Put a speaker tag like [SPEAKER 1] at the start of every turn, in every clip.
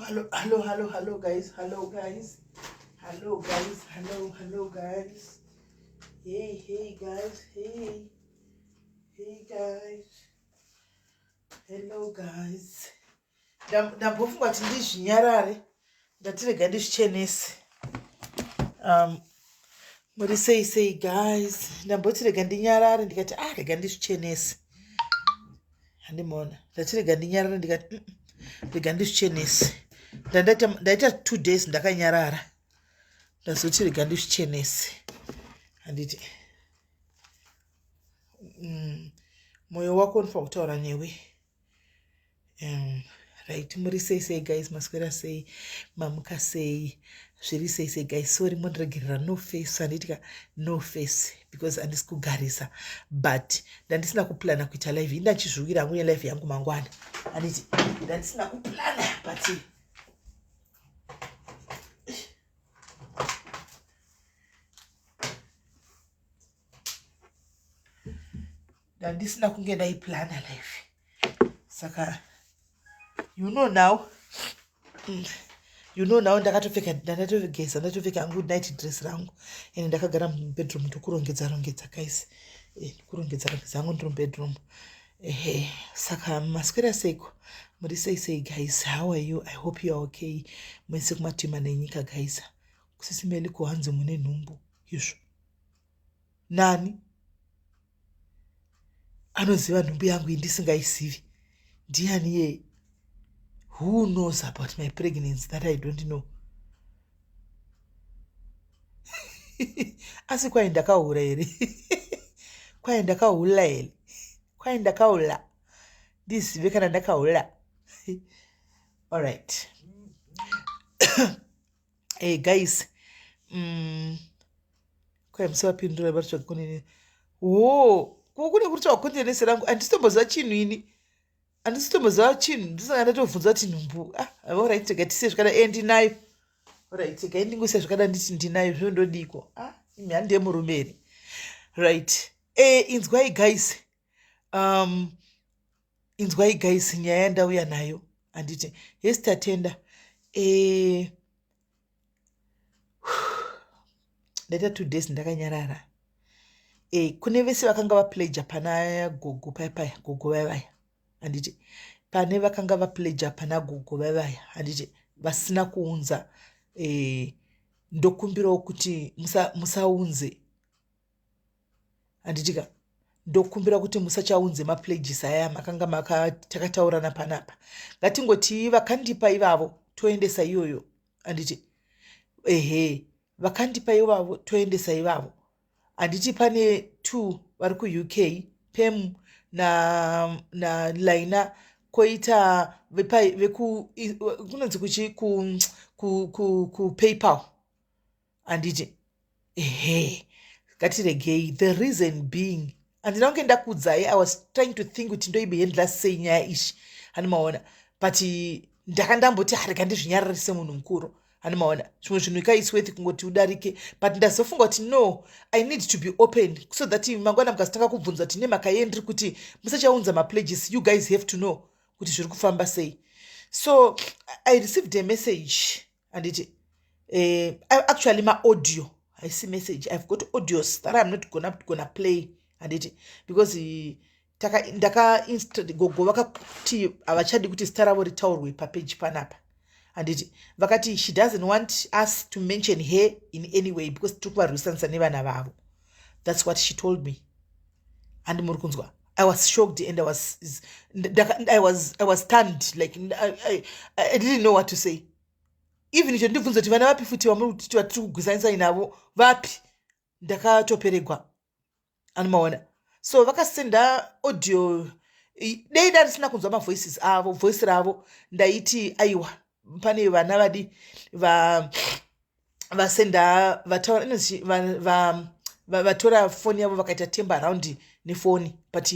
[SPEAKER 1] Hello, hello, hello, hello guys, hello guys, hello guys, hello, hello guys. Hey, hey guys, hey, hey guys, hello guys. Ndambofunga kuti ndizvinyarare, ndati rega ndizvichenese. Muri sei sei guys? Ndamboti rega ndinyarare ndikati ah rega ndizvichenese. Handimaona. Ndati rega ndinyarare ndikati rega ndizvichenese. Ndaita 2 days ndakanyarara. Ndazoti rega ndizvichenese. Handiti. Moyo wako unofanira kutaura newe. Right, muri sei sei guys, maswera sei, mamuka sei, zviri sei sei guys. Sorry, mondiregerera no face, handiti ka, no face because handisi kugarisa, but ndandisina kuplana kuita live ini, ndachizviwira hangu nelive yangu mangwana, handiti ndandisina kuplana, but ndandisina kunge ndaiplana live. Saka you know now, you know now ndakatopfeka, ndatogeza, ndatopfeka hangu night dress rangu ende ndakagara mubedroom ndokurongedza rongedza guys, ndikurongedza rongedza hangu ndiri mubedroom. Ehe, saka maswera seiko, muri sei sei guys? How are you? I hope you are okay mwese kumatima nenyika guys. Kusisimeli kuhanzi mune nhumbu izvo, nani anoziva nhumbu yangu indisingaisivi? Ndiani ye? Who knows about my pregnancy that I don't know? Asi kwai ndakahura here? Kwai ndakahula here? Kwai ndakahula? Ndizive kana ndakahula. Alright. Hey guys, kwai musavapindura vari kunene. Wo kune kuri tsvaga kondenesi rangu, handisitomboziva chinhu ini, handisitomboziva chinhu, ndisanga ndatobvunza kuti nhumbu. Ah, alright, rega tisiye zvakada. E, ndinayo. Alright, regai ndingosiya zvakada, nditi ndinayo, zvino ndodiko? Ah, imi handiye murume here? Right, e, inzwai guys, inzwai guys, nyaya yandauya nayo, handiti? Yes, tatenda. E, ndaita 2 days ndakanyarara. E, kune vese vakanga vapledja pana gogo paya paya, gogo vaya vaya, handiti? Pane vakanga vapledja pana gogo vaya vaya, handiti, vasina kuunza, e, ndokumbirawo kuti musaunze, handiti ka? Ndokumbira kuti musachaunze mapledges aya makanga takataurana panapa. Ngatingoti vakandipa ivavo toendesa iyoyo, handiti? Ehe, vakandipa ivavo toendesa ivavo, handiti? Pane two vari kuUK, Pem naLaina, na koita veku kunonzi kuchi kuPayPal, handiti? Ehe, ngatiregei. The reason being, handina kunge ndakuudzai, I was trying to think kuti ndoihandla sei nyaya ishi, handimaona? But ndakandamboti harega ndizvinyararise munhu mukuru, handimaona? Zvimwe zvinhu ikaits worth kungoti udarike, but ndazofunga kuti no, I need to be open so that mangwana mukazotanga kubvunza kuti nemhaka yei ndiri kuti musachaunza mapledges, you guys have to know kuti zviri kufamba sei. So I received a message, handiti? Actually maaudio, haisi message. I've got audios that I'm not gonna play, handiti? Because ndaka gogo vakati havachadi kuti zita ravo ritaurwe papeji panapa, handiti? Vakati she doesn't want us to mention her in any way because tiri kuvarwisanisa nevana vavo. That's what she told me, handi muri kunzwa? I was shocked and I was stunned, like I didn't know what to say. Even icho ndibvunza kuti vana vapi futi vamuri kuti vatiri kugwisanisai navo vapi, ndakatoperegwa, anomaona? So vakasenda audio. Dei ndarisina kunzwa mavoices avo, voice ravo, ndaiti aiwa, pane vana vadi vasenda, vataura, vatora foni yavo vakaita temba around nefoni, but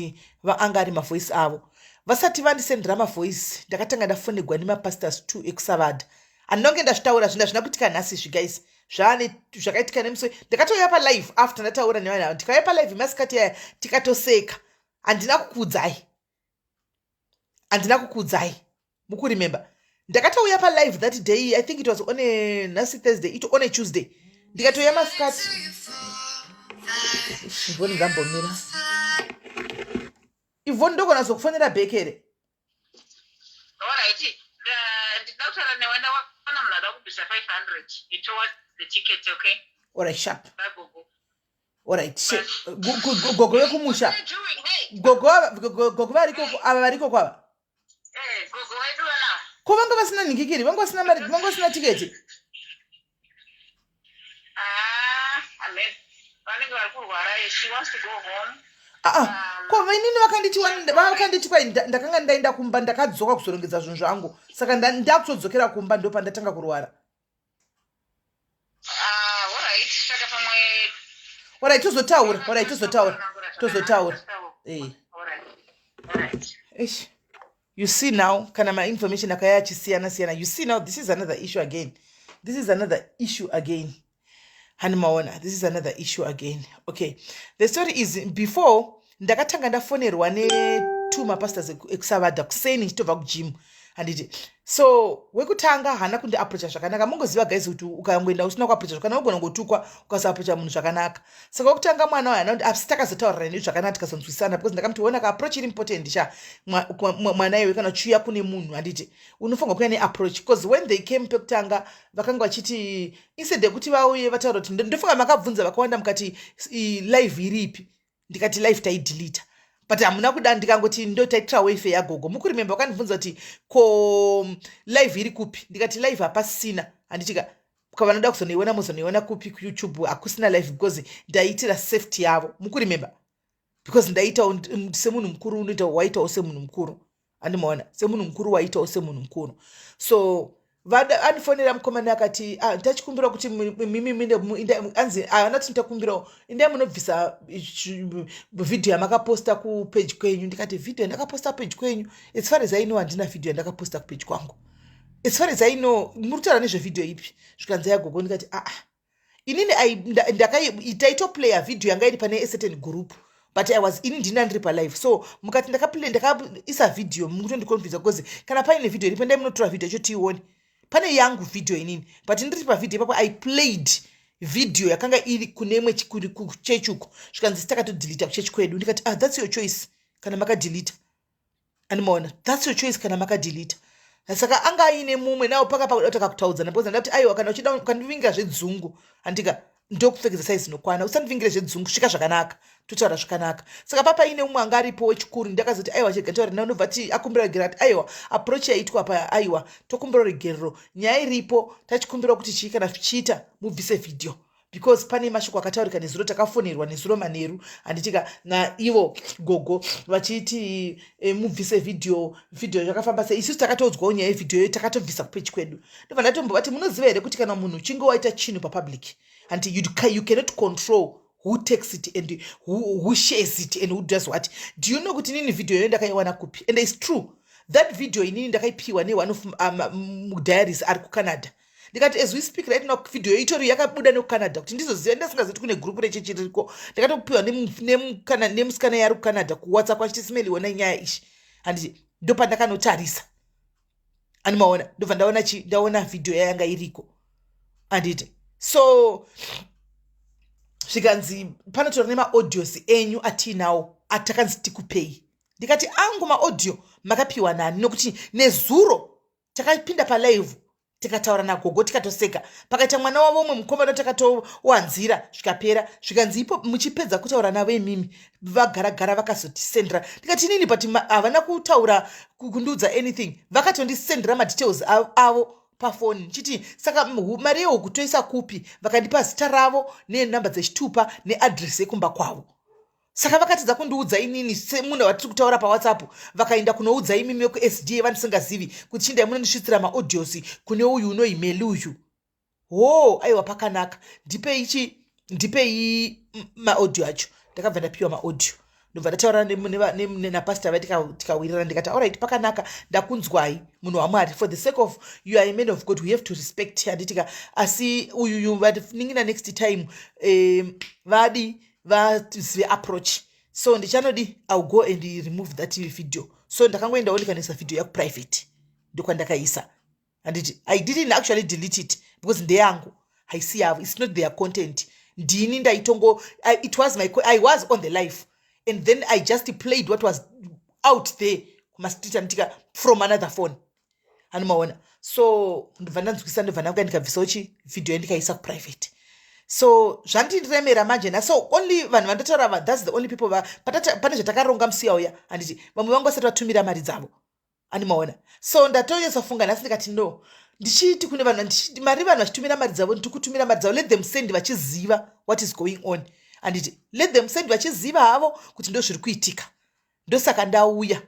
[SPEAKER 1] anga ari mavoice avo. Vasati vandisendera mavoice, ndakatanga ndafonegwa nemapastors 2 ekusavadha. Handinonge ndazvitaura zvinhu, hazvina kuitika nhasi izvi guys, zvane zvakaitika nemusi. Ndakatouya palive after ndataura nevanhu ava, ndikauya palive masikati aya, tikatoseka. Handina kukuudzai, handina kukuudzai, mukuremember? Ndakatouya palive that day. I think it was on a, nhasi Thursday, it on a Tuesday. Ndikatouya masikati. Ivhoni, ngambomira. Ivhoni, ndogona zokufonera back here.
[SPEAKER 2] Alright, ndida kutaura newe. Ndawana munhu ada kubvisa 500 towards the ticket, okay?
[SPEAKER 1] Alright, sharp.
[SPEAKER 2] Bagogo.
[SPEAKER 1] Alright, gogo vekumusha.
[SPEAKER 2] What are you doing? Hey.
[SPEAKER 1] Gogo variko ava, variko kwava.
[SPEAKER 2] Eh, gogo wedu vana.
[SPEAKER 1] Ko vanga vasina nhingikiri, vanga vasina mari, vanga vasina tiketi.
[SPEAKER 2] Ah, amen, vanenge vari kurwara. She wants to go home.
[SPEAKER 1] Aa, ko inini vakanditi kwai ndakanga ndaenda kumba, ndakadzoka kuzorongedza zvinhu zvangu, saka ndakutodzokera kumba, ndo pandatanga kurwara.
[SPEAKER 2] Ah, alright, saka pamwe
[SPEAKER 1] Alright, tozotaura. Alright, tozotaura, tozotaura, eh.
[SPEAKER 2] Alright.
[SPEAKER 1] Eish. You see now, kana mainformation akaya achisiyana siyana. You see now, this is another issue again. This is another issue again. Hani maona, this is another issue again. Okay, the story is, before ndakatanga ndafonerwa netwo mapastors ekuSavadha kuseni ndichitobva kugym, handiti? So wekutanga haana kundiapproacha zvakanaka. Mungoziva guys kuti ukangoenda usina kuapproacha zvakanaka, ugona kungotukwa ukasaapproacha munhu zvakanaka. Saka wekutanga mwana wayo haana kuti, asi takazotaurira neni zvakanaka, tikazonzwisana, because ndakamuti, ona ka, approach iri important sha. Mwana iwe, kana uchiuya kune munhu, handiti, unofanirwa kuuya neapproach, because when they came pekutanga, vakanga vachiti, instead yekuti vauye vataura kuti, ndofunga makabvunza vakawanda, mukati live iripi? Ndikati live taidelita, but hamuna kuda. Ndikangoti ndo taitira welfare yagogo. Mukuremember vakandibvunza kuti ko live iri kupi? Ndikati live hapasina, handitika? Vanoda kuzonoiona muzonoiona kupi? KuYouTube hakusina live, because ndaitira safety yavo. Mukuremember? Because ndaitawo semunhu mukuru, unoita waitawo semunhu mukuru, andimaona? Semunhu mukuru, waitawo semunhu mukuru. So andifonera mukomana akati, ah, tachikumbira kuti mimi anzi anati ndakumbirawo, indai munobvisa vhidhiyo yamakaposta kupage kwenyu. Ndikati, vhidhiyo yandakaposta page kwenyu? As far as I know, handina vhidhiyo yandakaposta kupage kwangu. As far as I know, muri kutaura nezvevhidhiyo ipi? Zvikanzi yagogo. Ndikati, aa, inini taitoplaya vhidhiyo yanga iri pane a certain group, but I was, ini ndina ndiri palive. So mukati ndakaisa vhidhiyo, mukutondiconfuse, because kana paine vhidhiyo iripo, ndai munotora vhidhiyo yacho tiione. Pane yangu vhidhiyo inini, but ndiri pavhidhiyo ipapo, I played vhidhiyo yakanga iri kune imwe kuchechi uko. Zvikanzi takatodelita kuchechi kwedu. Ndikati, ah, that's your choice kana makadelita, animaona? That's your choice kana makadelita. Saka anga aine mumwe nawo paka pakuda kuti akakutaudzana, because ndati, aiwa, kana uchida ukandivingira zvedzungu, handika, ndokupfekedza saizi inokwana. Usandivingire zvedzungu, svika zvakanaka, totaura zvakanaka. Saka papa ine umwe anga aripo wechikuru. Ndakazoti, aiwa, chega taura naye. Ndobva ti akumbira regerero, ati, aiwa, approach yaitwa pa, aiwa, tokumbira regerero, nyaya iripo, tachikumbira kuti chii, kana zvichiita mubvise vhidhiyo, because pane mashoko akataurika nezuro. Takafonerwa nezuro manheru, handitika, naivo gogo vachiti mubvise vhidhiyo. Vhidhiyo yakafamba sei? Isusu takatoudzwawo nyaya yevhidhiyo iyo, takatobvisa kupeji kwedu. Ndobva ndatombovati, munoziva here kuti kana munhu uchinge waita chinhu papublic, hanti you cannot control who takes it and who shares it and who does what? Do you know kuti inini vhidhiyo iyo ndakaiwana kupi? And it's true, that video inini ndakaipiwa neone of diaries ari kuCanada. Ndikati, as we speak right now, vhidhiyo itori yakabuda nekuCanada. Kuti ndizoziva, ndasingazivi kuti kune gurupu rechechi ririko. Ndakatopiwa nemusikana yari kuCanada kuWhatsApp, achiti, "Simeliona nyaya ishi," handiti? Ndopandakanotarisa, andimaona? Ndobva ndaona chi, ndaona vhidhiyo yayanga iriko, handiti? So zvikanzi panotora nemaaudios enyu atiinawo atakanzi tikupei. Ndikati, angu maaudio makapiwa nani? Nokuti nezuro takapinda palive, tikataura nagogo, tikatoseka, pakaita mwana wavo umwe mukomana, takatowanzira, zvikapera. Zvikanzi ipo muchipedza kutaura navo imimi, vagaragara vakazotisendera. Ndikati, inini, but havana kutaura kundiudza anything, vakatondisendera madetails avo pafoni. Ndichiti, saka mari yehuku toisa kupi? Vakandipa zita ravo nenhamba dzechitupa neadresi yekumba kwavo. Saka vakatidza kundiudza inini semunhu watiri kutaura paWhatsApp, vakaenda kunoudza imimi vekuSDA vandisingazivi kuti chindai munondisvitsira maaudios kune uyu unoimeli uyu. Ho, aiwa, pakanaka, ndipei chi, ndipei maaudio acho. Ndakabva ndapiwa maaudio, ndobva ndataura napastor vai, tikawirirana. Ndikati, alright, pakanaka, ndakunzwai, munhu waMwari. For the sake of, you are a man of God, we have to respect, handitika? Asi uyuyu vaningina, next time vadi vazive approach. So ndichanodi, I will go and remove that video. So ndakangoendawo ndikanoisa video yakuprivate, ndokwandakaisa. Handiti I didn't actually delete it because ndeyangu, haisi yavo. It's not their content. Ndini ndaitongo, it was my, I was on the life and then I just played what was out there kumastreet, anditika, from another phone, anomaona. So ndobva ndanzwisa, ndobva ndakuya ndikabvisawo chi video yandikaisa kuprivate. So zvandiremera manje na. So only vanhu vandataura, that's the only people. Pane zvatakaronga musiya uya, handiti vamwe vangu vasati vatumira mari dzavo, animaona. So ndatonyatsofunga nhasi ndikati no, ndichiti kune vanhu mari, vanhu vachitumira mari dzavo, ndiri kutumira mari dzavo, let them send vachiziva what is going on, handiti? Let them send vachiziva havo kuti ndo zviri kuitika. Ndosaka ndauya.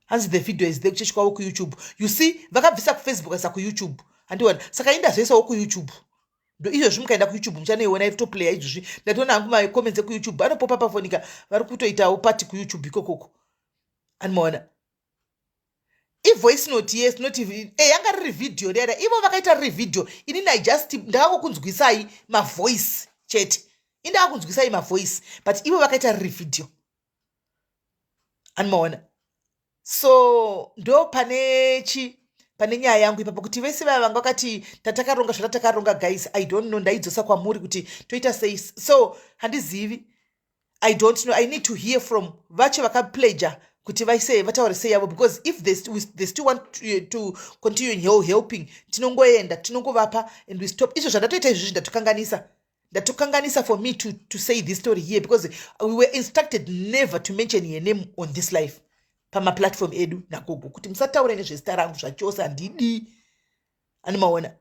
[SPEAKER 1] Hanzi the video is there kuchechi kwavo kuYouTube. You see, vakabvisa kuFacebook aisa kuYouTube, handiona. Saka indazoisawo kuYouTube. Ndo izvozvi mukaenda kuYouTube muchanoiona itoplaya izvozvi. Ndatoona hangu macomments ekuYouTube anopopa pafonika, vari kutoitawo pati kuYouTube ikokoko, animaona. Ivoice note, yes, not yanga riri vhidhiyo rera. Ivo vakaita riri vhidhiyo, inini I just ndakakokunzwisai mavoice chete, indakakunzwisai mavoice, but ivo vakaita riri vhidhiyo, animaona. So ndo pane chi pane nyaya yangu ipapo, kuti vese vaya vanga vakati tatakaronga zvatatakaronga, guys, I don't know. Ndaidzosa kwamuri kuti toita sei. So handizivi, I don't know. I need to hear from vacho vakapledger kuti vaise, vataure sei yavo, because if they still want to continue helping, tinongoenda tinongovapa and we stop. Izvo zvandatoita izvizvi, ndatokanganisa, ndatokanganisa for me to say this story here, because we were instructed never to mention her name on this life, pamaplatform edu naGogo, kuti musataure nezvezita rangu zvachose, handidi, animaona.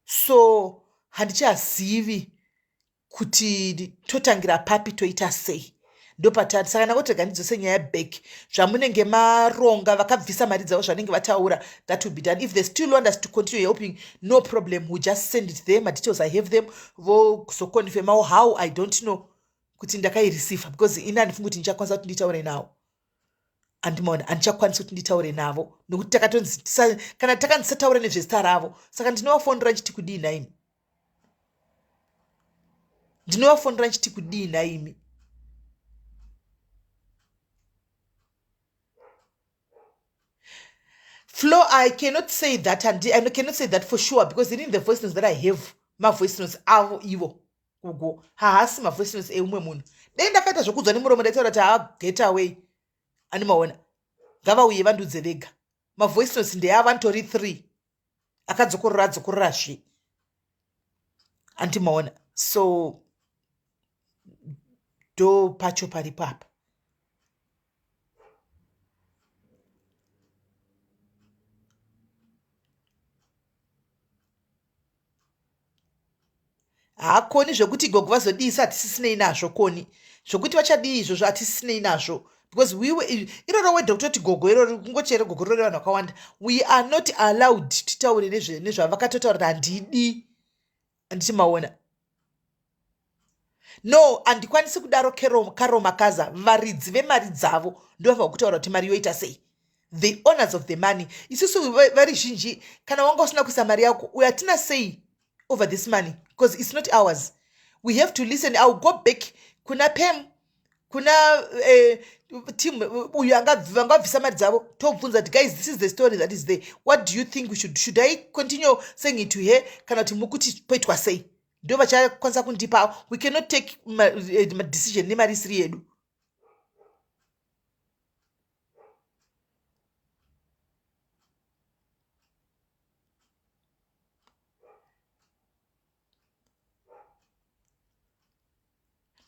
[SPEAKER 1] So handichazivi kuti totangira papi, toita sei. Ndopatati saka ndangoti rega ndidzose nyaya back. Zvamunenge maronga, vakabvisa mari dzavo, zvanenge vataura, that will be done. If they still want us to continue helping, no problem, we just send it there. Madetails, I have them. Vozoconfirmawo how, I don't know kuti ndakaireceiva, because ini handifungi kuti ndichakwanisa kuti nditaure navo, andimaona. Handichakwanisi kuti nditaure navo nokuti takatonzi kana takanzi nezvezita ravo. Saka ndinovafonera nchiti kudii naimi? Ndinovafonera nchiti kudii naimi? Flo, I cannot say that, and I cannot say that for sure, because in the voice notes that I have, mavoice notes avo ivo ugo, haasi mavoice notes eumwe munhu. Dai ndakaita zvokudzwa nemuromo, ndaitaura kuti haa, get away, animaona. Ngavauye vandudze vega. Mavoice notes ndeava nitori three akadzokorora adzokororazve, andimaona. So ndo pacho paripo apa. Haakoni zvekuti gogo vazodii, hatisisinei nazvo. Koni zvokuti vachadii izvozvo, hatisisinei nazvo, because we iroro wedha kutoti gogo iroro kungochere gogo roro vanhu vakawanda. We are not allowed titaure nezvavakatotaura kuti handidi, handiti maona. No, handikwanisi kudaro. Karo makaza, varidzi vemari dzavo ndovafanira kutaura kuti mari yoita sei, the owners of the money. Isusu vari zhinji, kana wanga usina kuisa mari yako, uyo hatina sei over this money, because it's not ours. We have to listen. I will go back kuna Pem, kuna team uyu vangabvisa mari dzavo, tobvunza kuti, "Guys, this is the story that is there. What do you think we should I continue saying it to her, kana kuti mukuti poitwa sei?" Ndo vachakwanisa kundipa. We cannot take madecision nemari isiri yedu.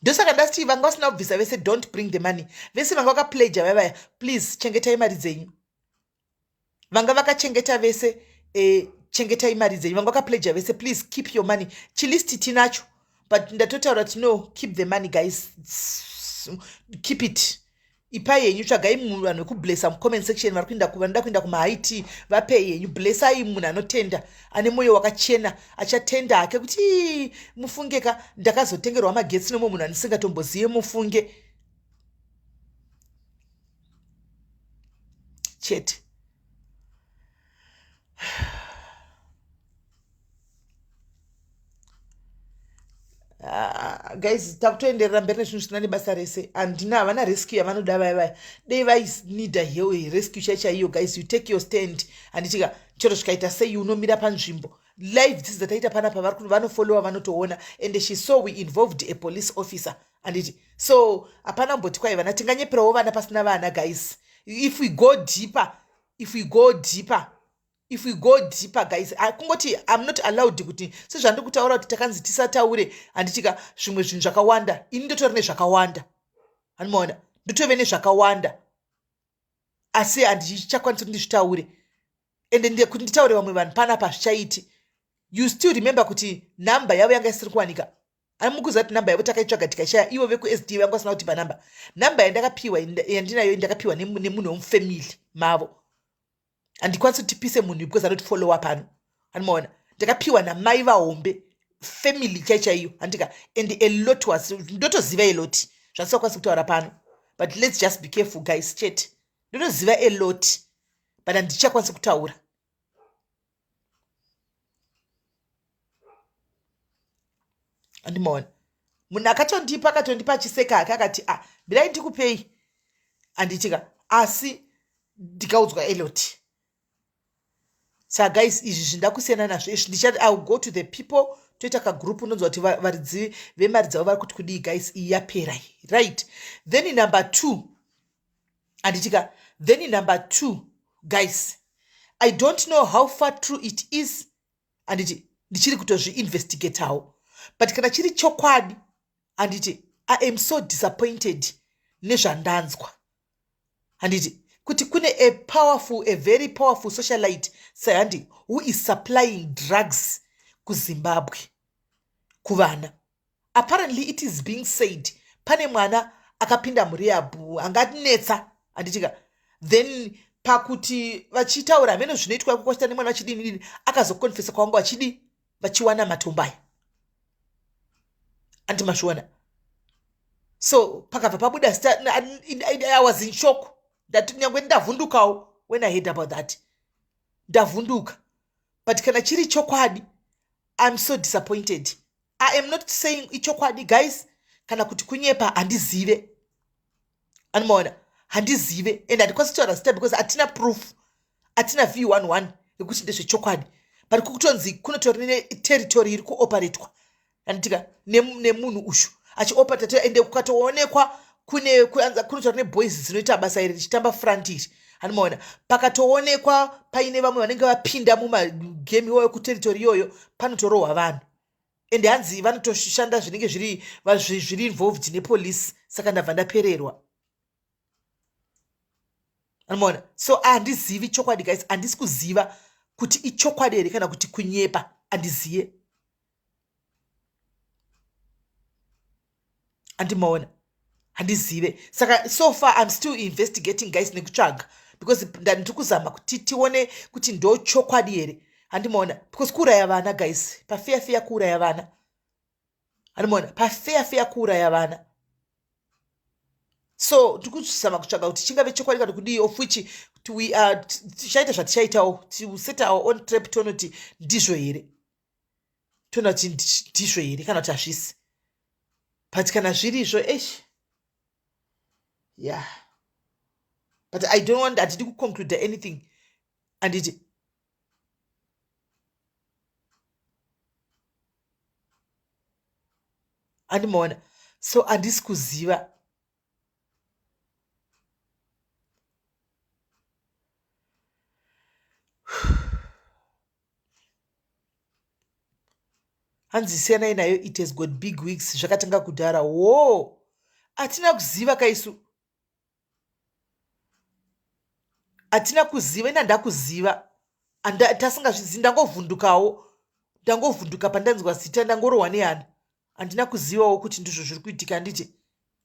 [SPEAKER 1] Ndosaka ndasiti vanga vasina kubvisa vese, don't bring the money. Vese vanga vakapledger vaya vaya, please chengetai mari dzenyu. Vanga vakachengeta vese, chengetai mari dzenyu. Vanga vakapledger vese, please keep your money. Chilist tinacho, but ndatotaura kuti no, keep the money, guys, keep it. Ipai henyu, tsvagai munhu, vanhu vekublessa mucomment section, vari kuenda, vanoda kuenda kumahaiti, vapei henyu, blessai munhu anotenda, ane mwoyo wakachena, achatenda hake kuti mufunge ka, ndakazotengerwa magetsi nomwe munhu andisingatombozive, mufunge chete. Guys, takutoenderera mberi nezvinhu zvisina nebasa rese. Handina, havana rescue yavanoda vaya vaya. Dei vainida hewe rescue chai chaiyo. Guys, you take your stand, handitika? Chero zvikaita sei, unomira panzvimbo. Live dzisi dzataita panapa, vanofollowa, vanotoona. And she saw we involved a police officer, handiti? So hapana mboti kwai vana tinganyeperawo vana pasina vana. Guys, if we go deeper, if we go deeper, if we go deeper, guys, kungoti I'm not allowed kuti sezvandiri kutaura kuti takanzi tisataure, handitika? Zvimwe zvinhu zvakawanda, ini ndotori nezvakawanda, handimaona? Ndotove nezvakawanda, asi handichakwanisi kuti ndizvitaure. Ende kuti nditaure vamwe vanhu panapa hazvichaiti. You still remember kuti nhamba yavo yanga isiri kuwanika. Amukuziva kuti nhamba yavo takaitsvaga tikaishaya. Ivo vekuSD vanga vasina kutipa nhamba. Nhamba yandakapiwa, yandinayo, ndakapiwa nemunhu wemufamily mavo. Handikwanisi kuti tipise munhu because anotifollowa pano, handimaona? Ndakapiwa namai vahombe, family chai chaiyo, handika? And a lot was, ndotoziva a lot zvandisingakwanisi kutaura pano, but let's just be careful, guys, chete. Ndotoziva a lot, but handichakwanisi kutaura. Andimaona munhu akatondipa, akatondipa achiseka hake, akati, "Ah, birai ndikupei," handitika? Asi ndikaudzwa a lot. Saka guys, izvi zvindakusiyana nazvo izvi. Ndichati I will go to the people, toita kagroup, unonzwa kuti varidzi vemari dzavo vari kuti kudii. Guys, iyi yapera, right? Then number two, handitika? Then number two, guys, I don't know how far true it is, handiti? Ndichiri kutozviinvestigatawo, but kana chiri chokwadi, handiti, I am so disappointed nezvandanzwa, handiti, kuti kune a powerful, a very powerful socialite sayandi who is supplying drugs kuZimbabwe kuvana. Apparently it is being said pane mwana akapinda murehab angatinetsa, handitika? Then pakuti vachitaura hameno zvinoitwa iko kwachita nemwana vachidini dini, akazokonfesa kwavanga vachidi vachiwana matombo aya, andi mazviona? So pakabva pabuda zita. I was in shock. Nyangwe ndavhundukawo when I heard about that, ndavhunduka. But kana chiri chokwadi, I'm so disappointed. I am not saying ichokwadi, guys, kana kuti kunyepa, handizive, anomaona? Handizive, and handikwanisi kutaura zita because hatina proof, hatina v11 yekuti ndezvechokwadi. But kukutonzi kunotori neterritory iri kuoperatwa, handitika, nemunhu ushu achioperata. Ende kukatoonekwa kune kunotori neboys dzinoita basa iri richitamba front iri, handimaona? Pakatoonekwa paine vamwe vanenge vapinda mumagame iwayo kuterritory iyoyo, panotorohwa vanhu. Ende hanzi vanotoshanda zvinenge zviri involved nepolice. Saka ndabva ndapererwa, anomaona? So handizivi chokwadi, guys. Handisi kuziva kuti ichokwadi here kana kuti kunyepa, handiziye, andimaona? Handizive. Saka so far I'm still investigating, guys, nekutsvaga, because ndiri kuzama kuti tione kuti ndo chokwadi here, handimaona? Because kuuraya vana, guys, pafair fair kuuraya vana, handimaona? Pafair fair kuuraya vana. So tiri kuzama kutsvaga kuti chingave chokwadi kana kudii, of which we are tichaita zvatichaitawo to set our own trap, toona kuti ndizvo here, toona kuti ndizvo here kana kuti hazvisi. But kana zvirizvo, esh, yeah, but I don't want, handidi kuconclude anything, handiti? Andimaona? So handisi kuziva. Hanzi siyanai nayo, it has got big weeks, zvakatanga kudhara. Wo, hatina kuziva kaisu, hatina kuziva. Ina ndakuziva, tasingazvizivi. Ndangovhundukawo, ndangovhunduka pandanzwa zita, ndangorohwa nehana. Handina kuzivawo kuti ndizvo zviri kuitika, handiti?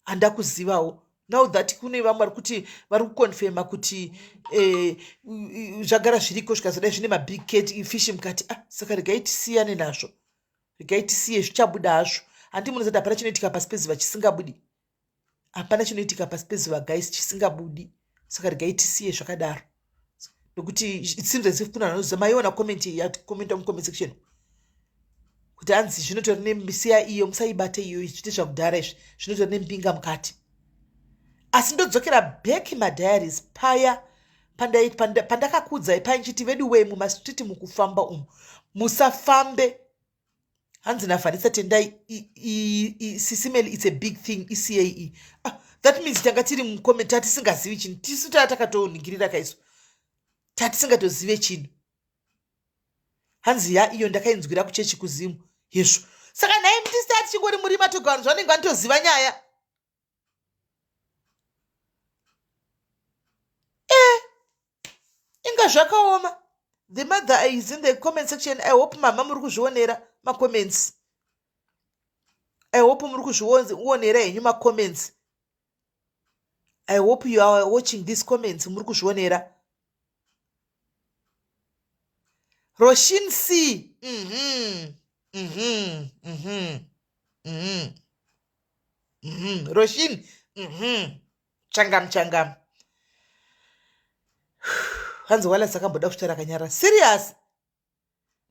[SPEAKER 1] Handakuzivawo. Now that kune vamwe vari kuti vari kuconfirma kuti zvagara zviriko, zvikazodai zvine mabig cat fish mukati. Ah, saka regai tisiyane nazvo, regai tisiye, zvichabuda hazvo. Handi munozati hapana chinoitika pasi pezuva chisingabudi? Hapana chinoitika pasi pezuva, guys, chisingabudi. Saka regai tisiye zvakadaro, nekuti it seems as if kuna vanoziva. Maiona comment yakomenta mucomment section. Kuti hanzi zvinotori nemisiya iyo, musaibate iyo, zviite zvakudhara izvi, zvinotori nembinga mukati. Asi ndodzokera back madiaries paya pandakakuudzai paya nchiti vedu wee, mumastreet mukufamba umu musafambe. Hanzi naVanessa Tendai, Sisimeli, it's a big thing icae. Ah, that means tanga tiri mucomment tatisingazivi chinhu tisu, taa takatoningirira kaisu tatisingatozive chinhu. Hanzi ya iyo ndakainzwira kuchechi kuzimu hezvo. Saka nhai mutisi tatichingori murima toga, vanhu zvanenge vanotoziva nyaya. E inga zvakaoma. The mother is in the comment section. I hope mama muri kuzvionera macomments. I hope muri kuzvionera henyu macomments. I hope you are watching these comments, muri kuzvionera. Roshin C. Roshin. Changam changam. Hanzi wala sakamboda kutaura akanyara. Serious?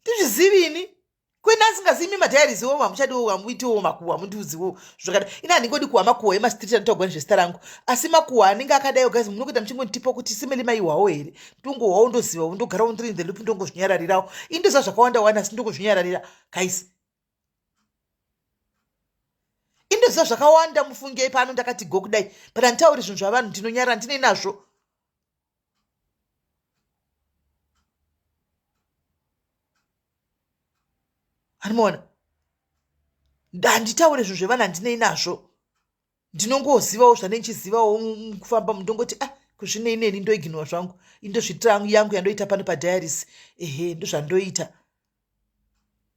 [SPEAKER 1] Ndizvizivi ini kwenda asingazivi imi madiaries wo hamuchadiwo, hamuitiwo makuhwa, hamundiudziwo zvakadai. Ini handingodi kuhwa makuhwa emastreet anotaurwa nezvezita rangu, asi makuhwa anenge akadaiwo guys, munokuita muchingondipa kuti simeli maihwawo here. Ndongohwawo, ndozivawo, ndogarawo ndiri in the loop, ndongozvinyararirawo. Ini ndoziva zvakawanda wani, asi ndongozvinyararira guys. Indoziva zvakawanda, mufungei pano ndakati go kudai, but handitauri zvinhu zvavanhu, ndinonyarara, ndinei nazvo. Handimaona, handitaure zvinhu zvevanhu, handinei nazvo. Ndinongozivawo zvandei ndichizivawo mukufamba, ndongoti ah, kuzvinei neni, ndoiginwa zvangu, indozviitira yangu yandoita pano padiaries. Ehe, ndozvandoita.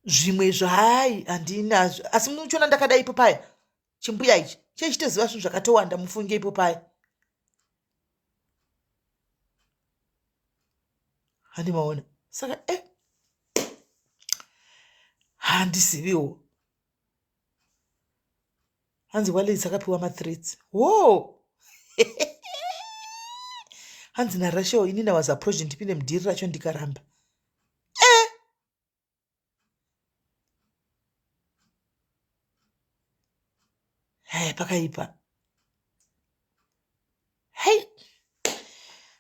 [SPEAKER 1] Zvimwe zvahai handinazvo, asi muchiona ndakadai ipo paya, chimbuya ichi chechitoziva zvinhu zvakatowanda, mufunge ipo paya. Handimaona. Saka e handiziviwo. Hanzi Wallace akapiwa mathreats wo. Hanzi naRachel, inini was approached ndipinde mudhiri racho ndikaramba. E haya, pakaipa. Hei,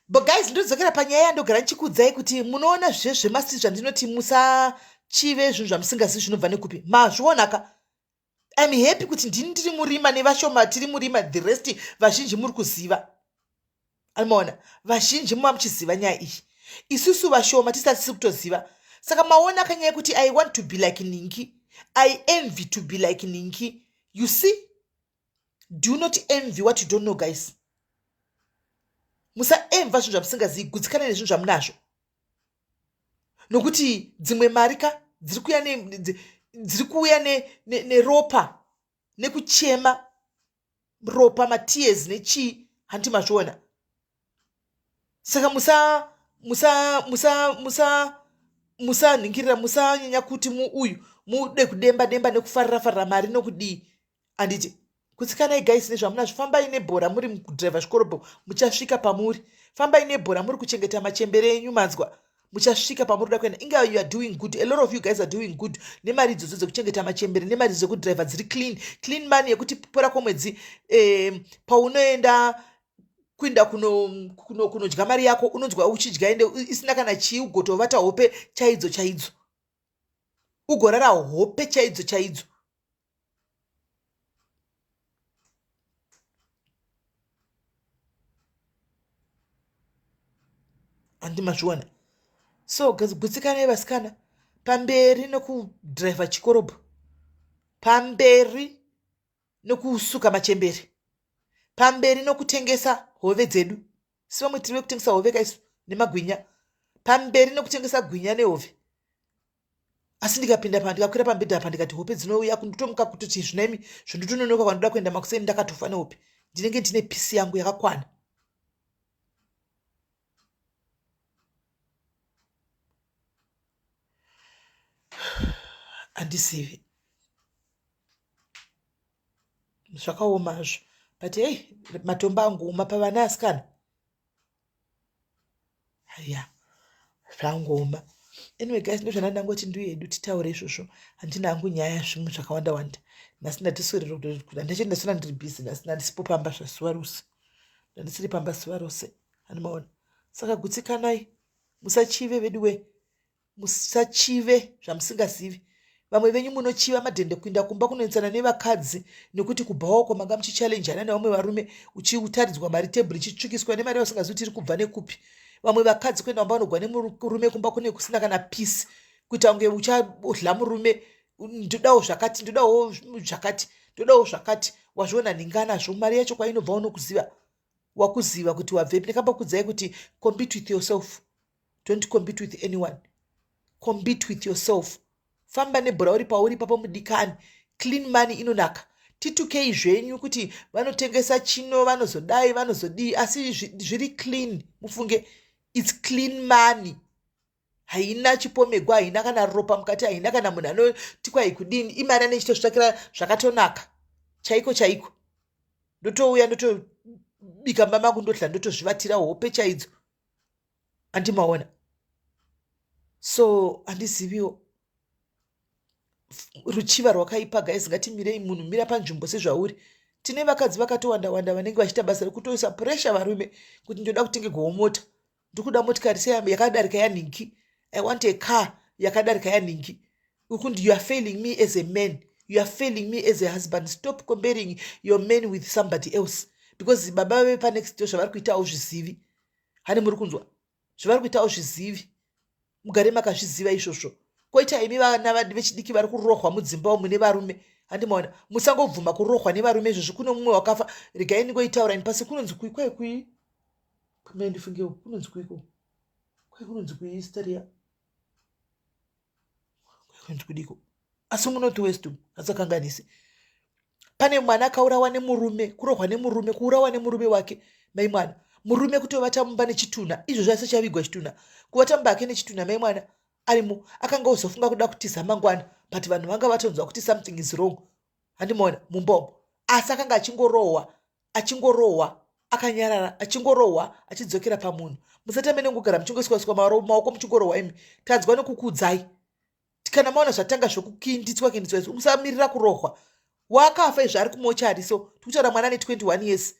[SPEAKER 1] but guys, ndodzokera panyaya yandogara ndichikuudzai kuti munoona zvezvemasi zvandinoti musachive zvinhu zvamusingazivi zvinobva nekupi. Mazvionaka. I'm happy kuti ndini ndiri murima nevashoma tiri murima, the rest vazhinji muri kuziva. Anomaona vazhinji muva muchiziva nyaya iyi, isusu vashoma tisati tisiri kutoziva. Saka maona kanyaya yekuti I want to be like Ninki, I envy to be like Ninki. You see, do not envy what you don't know guys. Musaenva zvinhu zvamusingazivi, gutsikana nezvinhu zvamunazvo, nokuti dzimwe mari ka dziri kuuya dziri kuuya neropa nekuchema, ropa, matears nechii, handiti mazviona? Saka musa musa musa musa musanhingirira, musanyanya kuti muuyu mude kudemba demba nekufarira farira mari nokudii, handiti? Kutsikanai guys nezvamunazvo. Fambai nebhora muri kudhiraivha zvikorobho, muchasvika pamuri. Fambai nebhora muri kuchengeta machembere enyu, manzwa? Muchasvika pamuri kuda kuenda. Inga you are doing good, a lot of you guys are doing good nemari idzodzo dzekuchengeta machembere, nemari dzekudhiraivha dziri clean clean money yekuti pora kwomwedzi, paunoenda kuenda kunodya kuno, kuno mari yako, unonzwa uchidya ende isina kana chii, ugotovata hope chaidzo chaidzo, ugorara hope chaidzo chaidzo. Handi mazviona? So gutsikanai vasikana, pamberi nekudhiraivha chikorobho, pamberi nekusuka machembere, pamberi nokutengesa hove dzedu. Si vamwe tiri vekutengesa hove kaisu nemagwinya, pamberi nekutengesa gwinya nehove. Asi ndikapinda pa ndikakwira pambedha apa, ndikati hope dzinouya, kundotomuka kutoti zvinaimi zvondotononoka kwandoda kuenda makuseni, ndakatofa nehope. Ndinenge ndine pisi yangu yakakwana. Handizivi, zvakaoma hazvo, but hei, matombo angooma pavana asikana. Ya, zvangooma. Anyway guys, ndozvana ndangoti ndiuye hedu titaure izvozvo. Handina hangu nyaya zvimwe zvakawanda wanda. Nhasi ndatiswerera kuti handiche ndaswera ndiri busy nhasi, ndandisipo pamba zvazuva rose, ndandisiri pamba zuva rose, handimaona. Saka gutsikanai, musachive veduwe, musachive zvamusingazivi. Vamwe venyu munochiva madhende kuinda kumba kunoendsana nevakadzi, nekuti kubhawa uko manga muchichallenjana nevamwe varume, uchiutaridzwa mari, tebhuru ichitsvukiswa nemari yausingazivi kuti iri kubva nekupi. Vamwe vakadzi kuenda kumba vanogwa nemurume, kumba kune kusina kana peace, kuita kunge uchadla murume. Ndodawo zvakati, ndodawo zvakati, ndodawo zvakati. Wazviona nhinganazvo mari yacho kwainobva, unokuziva, wakuziva kuti wabvepi. Ndikambokudzai kuti compete with yourself, don't compete with anyone, compete with yourself. Famba nebhora uri pauri ipapo mudikani. Clean money inonaka. Titukei zvenyu kuti vanotengesa chino, vanozodai, vanozodii, asi zviri clean mufunge. Its clean money, haina chipomegwa, haina kana ropa mukati, haina kana munhu anoti kwai kudini. Imari ane chitozvitsvakira zvakatonaka chaiko chaiko. Ndotouya ndotobika mba mangu, ndodla, ndotozvivatira hope chaidzo, andimaona. So handiziviwo, ruchiva rwakaipa guys. Ngatimirei, munhu mira panzvimbo sezvauri. Tine vakadzi vakatowanda wanda vanenge vachiita basa rekutoisa pressure varume kuti ndoda kutengerwawo mota, ndikuda motikari seyakadarika yanhingi, I want a car yakadarika yanhingi. Ukundi you are failing me as a man, you are failing me as a husband. Stop comparing your man with somebody else, because baba veve panext door zvavari kuita auzvizivi. Hani muri kunzwa zvavari kuita auzvizivi, mugare makazviziva izvozvo. Koita imi vana vechidiki vari kurohwa mudzimba umu nevarume, handimaona, musangobvuma kurohwa nevarume izvozvo. Kuno mumwe wakafa, regai ndingoitaura ini pasi. Kunonzi kui kwai kui kumai, ndifungewo kunonzi kuiko kwai, kunonzi kuistaria, kunonzi kudiko, asi muNorth West umu hasakanganisi. Pane mwana akaurawa nemurume, kurohwa nemurume, kuurawa nemurume wake mai mwana. Murume kutovata mumba nechitunha, izvozvo asi chavigwa chitunha, kuvata mumba ake nechitunha mai mwana arimo. Akanga ozofunga kuda kutiza mangwana, but vanhu vanga vatonzwa kuti something is wrong, handimaona, mumba umo. Asi akanga achingorohwa, achingorohwa akanyarara, achingorohwa achidzokera pamunhu. Musati amene ngogara muchingoiswaiswa maoko muchingorohwa imi. Tanzwa nekukuudzai, kana maona zvatanga zvokukinditswa kinditswa izvi, musamirira kurohwa. Wakafa izvi ari kumochari. So tikutaura mwana ane 21 years,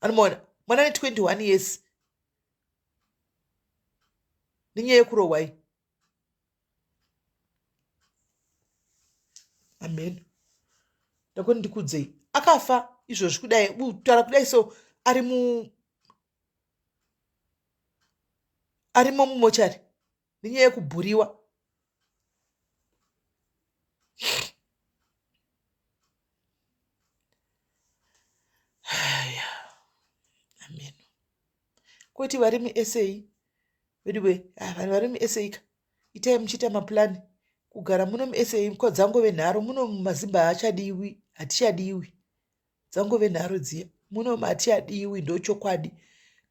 [SPEAKER 1] anomaona, mwana ane 21 years nenyaya yekurohwa iyi. Amen. Ndakoni ndikudzei, akafa izvozvi kudai, kutaura kudai so ari mu arimo mumochari nenyaya yekubhuriwa. Amen. Kwoti vari muSA veduwe, ah, vanhu vari muSA ka, itai muchiita maplani kugara muno muSA. Dzangove nharo muno, mazimba haachadiwi, hatichadiwi, dzangove nharo dziya muno, hatichadiwi, ndochokwadi.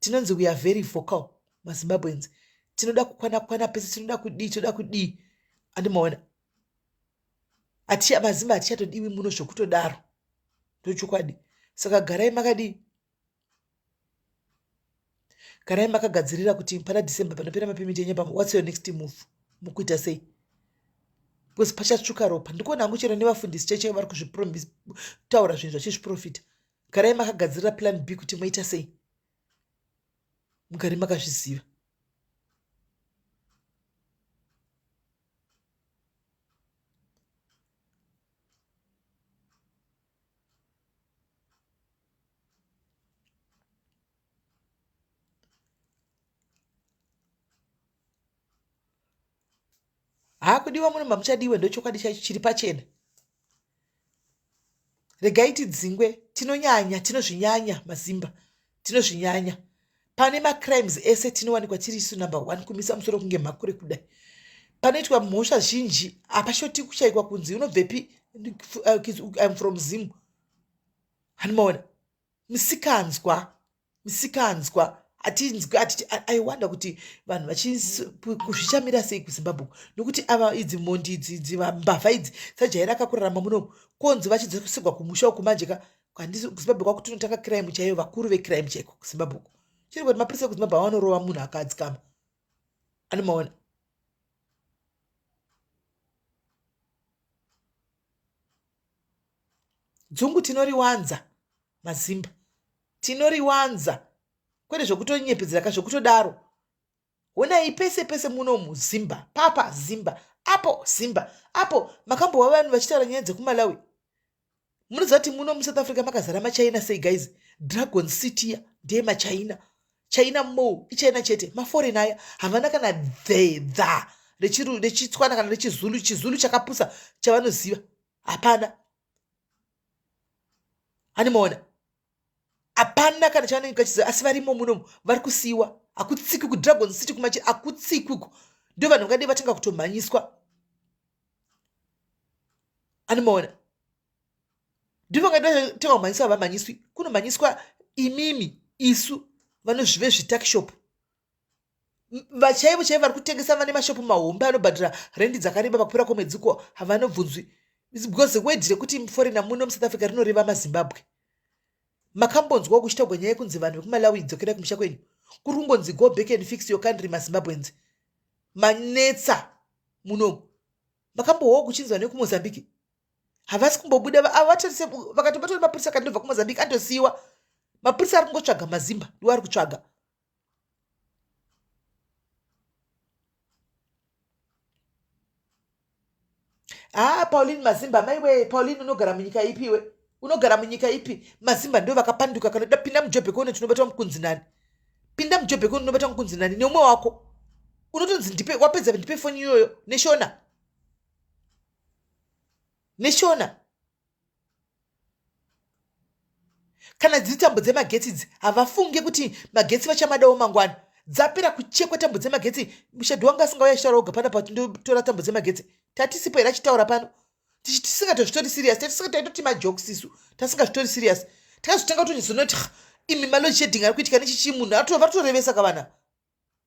[SPEAKER 1] Tinonzi we are very vocal maZimbabweans, tinoda kukwana kwana pese, tinoda kudii, tinoda kudii, andimaona. Mazimba hatichatodiwi muno zvokutodaro, ndochokwadi. Saka garai makadii, garai makagadzirira kuti pana December panopera mapemiti enyu pamwe, what's your next move, mukuita sei? Because pachatsvuka ropa. Ndikuona hangu chero nevafundisi cheche vari kuzvitaura zvinhu zvachizviprofita. Garai makagadzirira plan B kuti moita sei, mugare makazviziva. Haakudiwa muno, mamuchadiwe, ndochokwadi chaicho chiri pachena. Regai tidzingwe, tinonyanya, tinozvinyanya mazimba, tinozvinyanya. Pane macrimes ese tinowanikwa tiri isu number one kumisa musoro kunge mhakure kudai. Panoitwa mhosva zhinji hapashoti kushaikwa kunzi unobvepi, I'm from Zim, hanimaona. Misikanzwa, misikanzwa hatinzwi, hatiti. I wonder kuti vanhu vachizvichamira sei kuZimbabwe, nokuti ava idzi mhondi idzi, idzi mbavha idzi dzajaira kakurarama munomu, konzi vachidzoserwa kumusha uku manje ka. Handisi kuZimbabwe kwakutinotanga crime chaiyo, vakuru vecrime chaiko kuZimbabwe uku. Chiri kuti mapurisa ekuZimbabwe avanorova munhu akadzikama. Anomaona dzungu tinoriwanza mazimba tinoriwanza kwete zvekutonyepedzera ka zvekutodaro honai pese pese munomu zimba papa zimba apo zimba apo makambova vanhu vachitaura nyaya dzekumalawi munoziva kuti muno musouth africa makazara machina sei guys dragon city ya ndeye machina china mall ichina chete maforeign aya havana kana dhedha rechitswana kana rechizulu chizulu chakapusa chavanoziva hapana animaona hapana kana chavanenge vachiziva asi varimo munomu vari kusiyiwa hakutsikwi kudragon city kumachi hakutsikwi ku ndo vanhu vangadei vatanga kutomhanyiswa animaona ndo vangadei vatanga kumhanyiswa havamhanyiswi kunomhanyiswa imimi isu vanozvive zvitakishop vachaivo chaivo vari kutengesa vane mashopu mahombe anobhadhara rendi dzakareba pakupera kwemwedzi ko havanobvunzwi because word rekuti foreigner muno musouth africa rinoreva mazimbabwe makambonzwawo kuchitaugwa nyaya yekunzi vanhu vekumalawi dzokerai kumusha kwenyu kuri kungonzi go back and fix your country mazimbabweans manetsa munomu makambohwawo kuchinzi vanhu vekumozambique havasi kumbobuda avatarise vakatobatwa nemapurisa akandobva kumozambique andosiyiwa mapurisa ari kungotsvaga mazimba ndiwo ari kutsvaga haa ah, pauline mazimba maiwe pauline unogara munyika ipi iwe unogara munyika ipi mazimba ndo vakapanduka kana pinda mujobhek one tinobatwa mukunzi nani pinda mujobhek one unobatwa mukunzi nani neumwe wako unotonzi ndipe wapedza ndipe foni iyoyo neshona neshona kana dziri tambo dzemagetsi idzi havafunge kuti magetsi vachamadawo mangwana dzapera kuchekwa tambo dzemagetsi mushadhi wanga asingauya achitaura oga pana patindotora tambo dzemagetsi tatisipo here achitaura pano tisingatozvitori serious tatisingataitoti majokes isu tasingazvitori serious takazotanga kutonyatsoona kuti imi maload shedding ari kuitika nechichii munhu vatorevesa kavana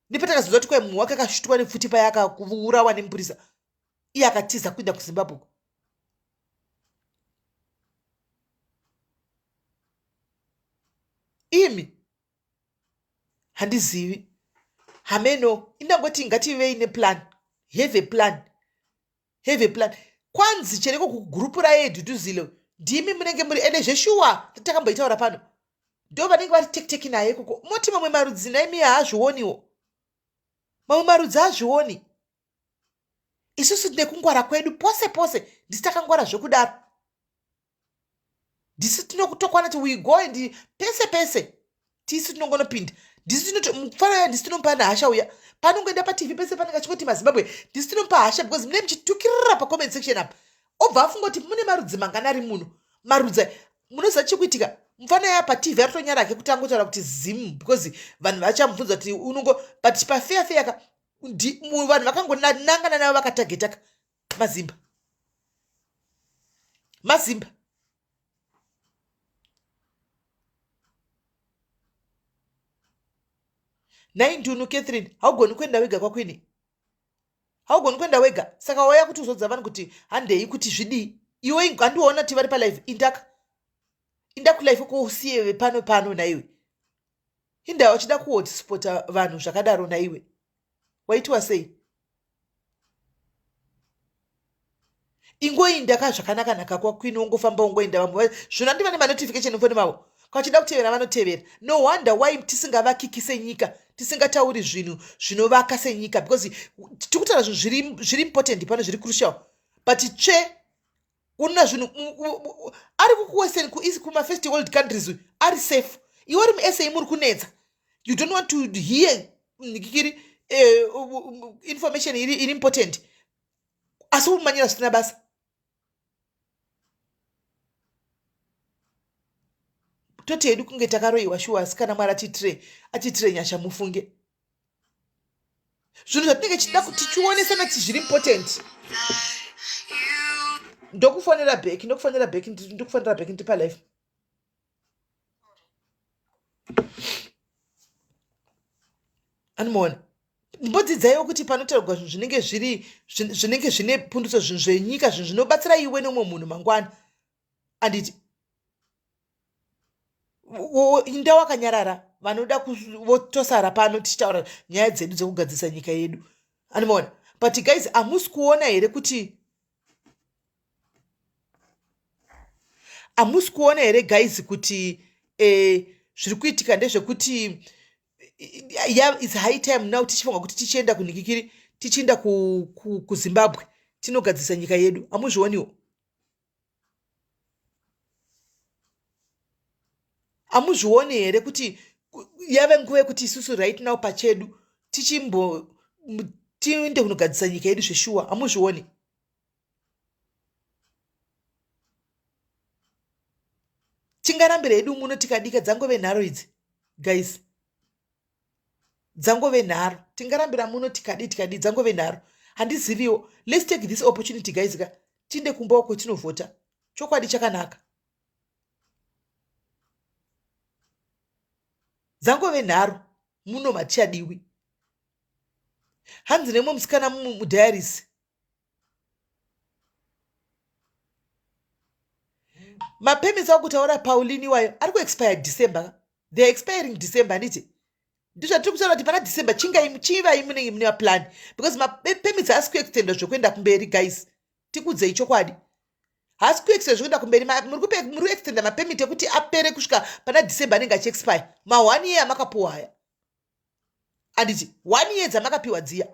[SPEAKER 1] ndipo takazonzwa kuti kwai munhu wake akashutwa nepfuti paya akaurawa nemupurisa iye akatiza kuenda kuzimbabwe imi handizivi hameno indangoti ngativei neplan have a plan have a plan kwanzi chereko kugurupu raye dhudhuzile ndimi munenge muri ende zveshuwa takamboitaura pano ndo vanenge vari tekiteki naye ikoko moti mamwe marudzi naimi haazvioniwo mamwe marudzi haazvioni isusu tine kungwara kwedu pose pose ndisi takangwara zvekudaro ndisi tinokutokwana ti we go and pese pese tisu tinongonopinda ndisu tinotofana ndisu tinomupa nehasha uya panongoenda patv pese panenge achingoti mazimbabwe ndisu tinomupa hasha because mune muchitukirira pacomment section apa obva afunga kuti mune marudzi mangana ari muno marudzi munoziva chikuitika mufana ya patv aritonyara hake kuti angotaura kuti zim because vanhu vachamubvunza kuti unongo but pafeya feya ka vanhu vakangonangana navo vakatagetaka mazimba mazimba nhai ndunu catherine haugoni kuenda wega kwakwini haugoni kuenda wega saka wauya kuti uzodza vanhu kuti handei kuti zvidii iwe handiona ti vari palive indaka inda kulife ko usiye vepano pano nhaiwe indaa uchida kuhotspota vanhu zvakadaro nhaiwe waitiwa sei ingoinda ka zvakanaka naka kwakwini wongofamba wongoenda vamwe zvino andi vane manotification mufoni mavo kachida kutevera vanotevera no wonder why tisingavakiki senyika tisingatauri zvinhu zvinovaka senyika because tiri kutaura zvinhu zviri important pano zviri crucial but tsve una zvinhu ari kukuwestern kumafirst world countries ari safe iwe uri musa muri kunetsa you don't want to hear kiri eh, information iri important asi umanyira zvisina basa toti hedu kunge takaroiwa shuwa asi kana mwari atiitire atiitire nyasha mufunge zvinhu zvatinenge tichida kuti tichionesana kuti zviri important ndokufonera back ndokufonera back ndokufonera back ndi palife anomaona mbodzidzaiwo kuti panotaurwa zvinhu zvinenge zviri zvinenge zvine pundutso zvinhu zvenyika zvinhu zvinobatsira iwe neumwe munhu mangwana anditi inda wakanyarara vanoda votosara pano tichitaura nyaya dzedu dzekugadzirisa nyika yedu Animaona? But guys, hamusi kuona here kuti hamusi kuona here guys kuti eh, zviri kuitika ndezvekuti yeah, its high time now tichifunga kuti tichienda kunhikikiri tichienda kuzimbabwe ku, ku tinogadzirisa nyika yedu hamuzvioniwo Hamuzvioni here kuti yave nguva yekuti isusu right now pachedu tichimbo tiende kunogadzisa nyika yedu zveshuwa hamuzvioni tingarambira hedu muno tikadika dzangove nharo idzi guys dzangove nharo tingarambira muno tikadii tikadii dzangove nharo handiziviwo let's take this opportunity guys ka tiinde kumba uko tinovhota chokwadi chakanaka dzangove nharo muno matichadiwi hanzi nemumwe musikana mudiaries mapermits akutaura pauline iwayo ari kuexpire december they are expiring december handiti ndizvatiri kutaura kuti pana december chingai chivai munenge mune maplan because mapermits haasi kuextendwa zvekuenda kumberi guys tikudzei chokwadi haasi kuextenda zvekuenda kumberi muri kuextenda mapermit ekuti apere kusvika pana december anenge achiexpire ma one year amakapuwa aya handiti one year dzamakapiwa dziya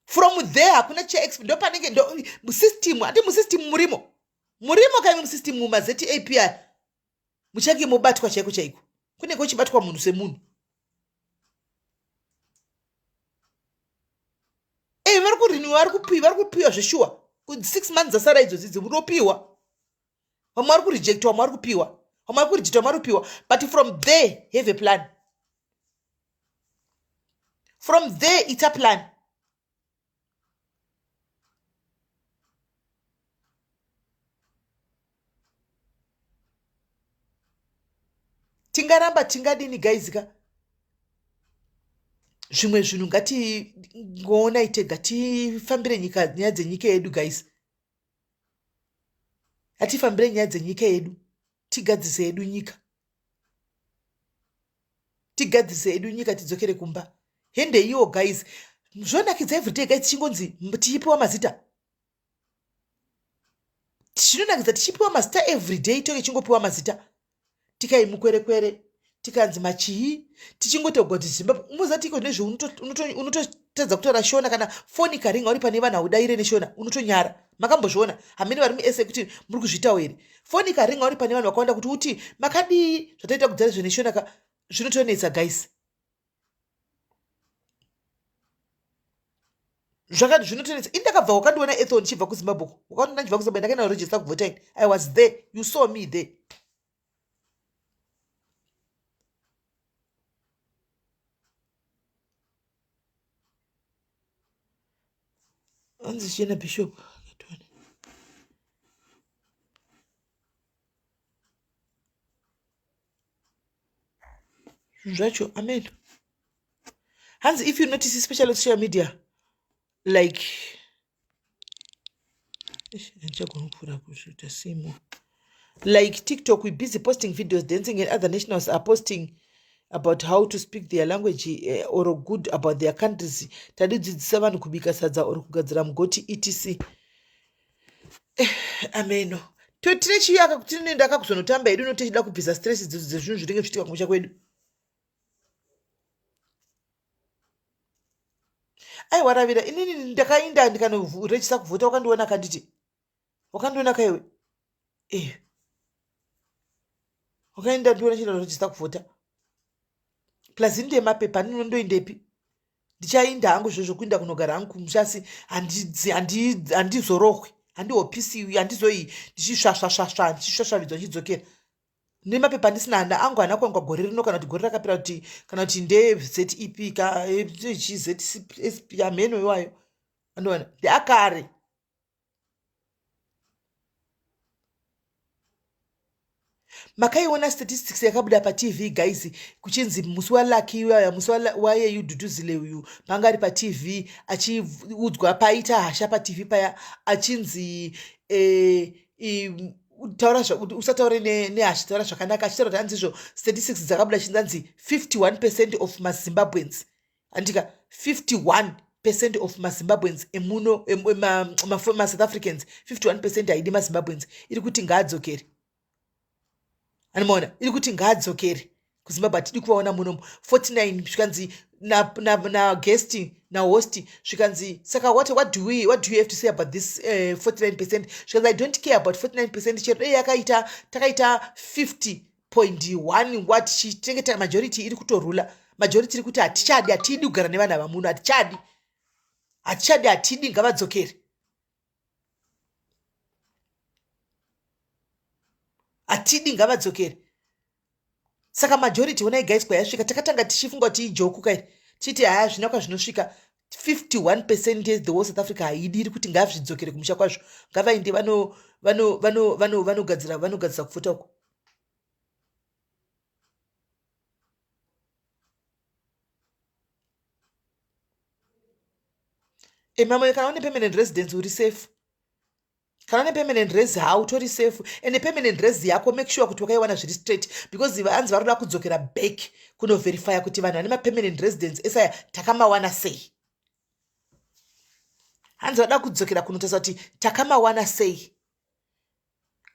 [SPEAKER 1] from there hakuna cha ndopanenge ndo musystem handi musystem murimo murimo kaimwe musystem mumazeti api muchange mobatwa chaiko chaiko kunenge kuchibatwa munhu semunhu e vari kuriniwa vari kupiwa vari kupiwa zveshuwa six months dzasara idzodzi idzi unopiwa vamwe vari kurejectwa vamwe vari kupiwa vamwe vari kurejectwa vamwe vari kupiwa but from there have a plan from there ita plan tingaramba tingadini guys ka zvimwe zvinhu ngatingoonai tega tifambire nyika nyaya dzenyika yedu guys ngatifambire nyaya dzenyika yedu tigadzise yedu nyika tigadzise yedu nyika tidzokere kumba hende iwo guys zvonakidza everyday guys tichingonzi tichipiwa mazita zvinonakidza tichipiwa mazita everyday tonge tichingopiwa mazita tikai mukwerekwere tikanzi machii tichingotogwa kuti zimbabwe unoziva tiko nezve unototadza kutaura shona kana foni ikaringa uri pane vanhu haudaire neshona unotonyara makambozviona hamene vari musa kuti muri kuzviitawo here foni ikaringa uri pane vanhu vakawanda kuti uti makadii zvataita kudzara zveneshona ka zvinotonetsa guys zvakati zvinotonetsa ini ndakabva wakandiona ethon ndichibva kuzimbabwe wakandiona ndichibva kuzimbabwe ndakaenda kuregister kuvhota ini i was there you saw me there hanzi chena bishop zvinhu zvacho amen hanzi if you notice especially on social media like handichagona kupfuura kuzviita simo like tiktok we busy posting videos dancing and other nationals are posting about how to speak their language eh, or good about their countries tadidzidzisa vanhu kubika sadza or kugadzira mugoti etc eh, ameno totine chiyaka kuti tinoenda kakuzonotamba hedu no tichida kubvisa stress idzodzo dzezvinhu zvinenge zvichiitika kumusha kwedu aiwa ravira inini ndakainda ndikanoregista kuvhota wakandiona kanditi wakandiona kaiwe eh wakaenda ndiona chinoregista kuvhota plus inde mapepa ndinondoindepi ndichainda hangu izvozvo kuinda kunogara hangu kumusha asi handizorohwi handihopisiwi handizoi ndichisvasvasvasva ndichisvasvavidzwa ndichidzokera nemapepa andisina handa angu haana kuwanikwa gore rino kana kuti gore rakapera kuti kana kuti ndezep ka chizsp hameno iwayo andoona ndeakare Makaiona statistics yakabuda patv guys kuchinzi musi walucky uyaya musi wayeyu dhudhuzile uyu panga ari patv achiudzwa paita hasha patv paya achinzi eh, taura usataure nehasha taura zvakanaka achitaura kuti hanzi izvo statistics dzakabuda chinzi hanzi 51 percent of mazimbabweans andika 51 percent of mazimbabweans emuno masouth africans 51 percent haidi mazimbabweans iri kuti ngaadzokere animaona iri kuti ngaadzokere kuzimbabwe hatidi kuvaona munomu 49 zvikanzi naguest na, na nahost zvikanzi saka what, what, do we, what do you have to say about this 49 percent zvikanzi i don't care about 49 percent chero dei yakaita takaita 50.1 what tinenge ta majority iri kutorula majority iri kuti hatichadi hatidi kugara nevanhu ava muno hatichadi hatichadi hatidi ngavadzokere hatidi ngavadzokere saka majority honai guys kwayasvika takatanga tichifunga kuti ijoku kai tichiti haya zvina kwazvinosvika 51 percent the whole south africa haidi iri kuti ngazvidzokere kumusha kwazvo ngavaende vanogadzira vanogadzira kupfuta uko Emamwe kana une permanent residence uri safe kana une permanent res hautori safe ende permanent res yako make sure kuti wakaiwana zviri straight because vanzi vari kuda kudzokera back kunoverifya kuti vanhu vane mapermanent residence esaya takamawana sei hanzi vada kudzokera kunotarisa kuti takamawana sei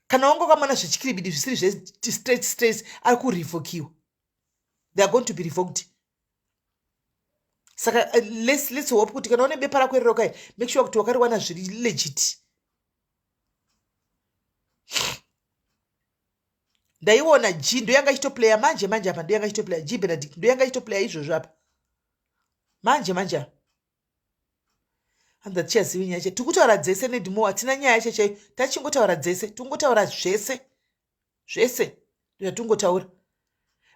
[SPEAKER 1] kana wanga wakamwana zvechikiribidi zvisiri zvestraight straight ari kurevokiwa they are going to be revoked saka let's, let's hope kuti kana une bepa rako iroro kai make sure kuti wakariwana zviri legit ndaiona g ndoyanga ichitoplaya manje manje apa ndoyanga ichitoplaya g benedict ndoyanga ichitoplaya izvozvo apa manje manje apa hanzi hatichazivi nyaya chayo tikutaura dzese nedimo hatina nyaya yacho chaiyo tachingotaura dzese tingotaura zvese zvese zvatingotaura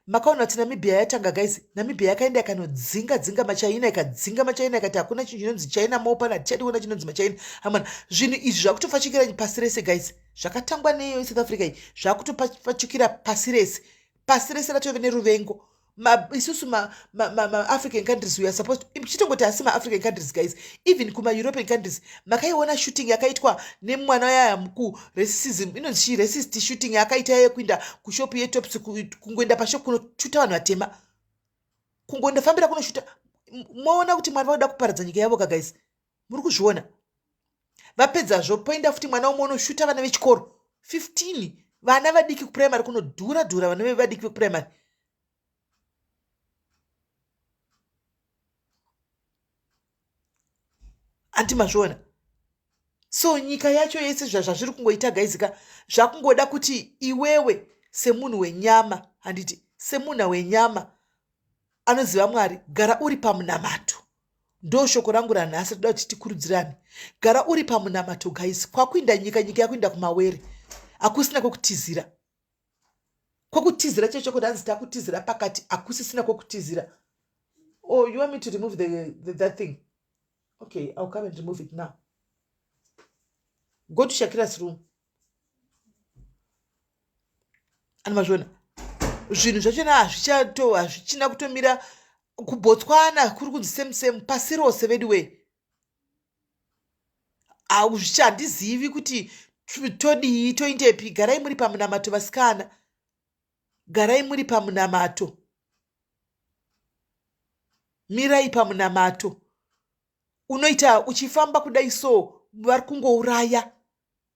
[SPEAKER 1] makaona kuti namibia yatanga guys namibia yakaenda yakanodzinga dzinga machaina ikadzinga machaina ikati hakuna chinhu chinonzi china mopana hatichadi kuona chinonzi machaina hamana zvinhu izvi zvakutofachikira pasi rese guys zvakatangwa neiyo south africa iyi zvakutofachikira pasi rese pasi rese ratove neruvengo isusu maafrican ma, ma, countries we are supposed chitongoti asi maafrican countries guys even kumaeuropean countries makaiona shooting yakaitwa nemwana yaya kuracism inonzi chii racist shooting yakaita yekuinda kushopu yetops kungoenda pashop kunoshuta vanhu vatema kungoenda fambira kunoshuta moona kuti mwari vakuda kuparadza nyika yavo ka guys muri kuzviona vapedzazvo poenda futi mwana umwe unoshuta vana vechikoro 15 vana vadiki kupuraimary kunodhura dhura vana vadiki vekupuraimary anti mazviona so nyika yacho yese zvazviri kungoita gaizika zvakungoda kuti iwewe semunhu wenyama handiti semunhu wenyama anoziva mwari gara uri pamunamato ndo shoko rangu ranhasi toda kuti tikurudzirane gara uri pamunamato guys kwakuinda nyika nyika yakuinda kumawere hakusina kwekutizira kwekutizira chacho kuti hanzi takutizira pakati hakusisina kwekutizira oh you want me to remove the, the, that thing okay ill come and remove it now go to shakira's room ani mazviona zvinhu zvachona hazvichato hazvichina kutomira kubotswana kuri kunzi same same pasi rose veduwee handizivi kuti todii toindepi garai muri pamunamato vasikana garai muri pamunamato mirai pamunamato unoita uchifamba kudai so vari kungouraya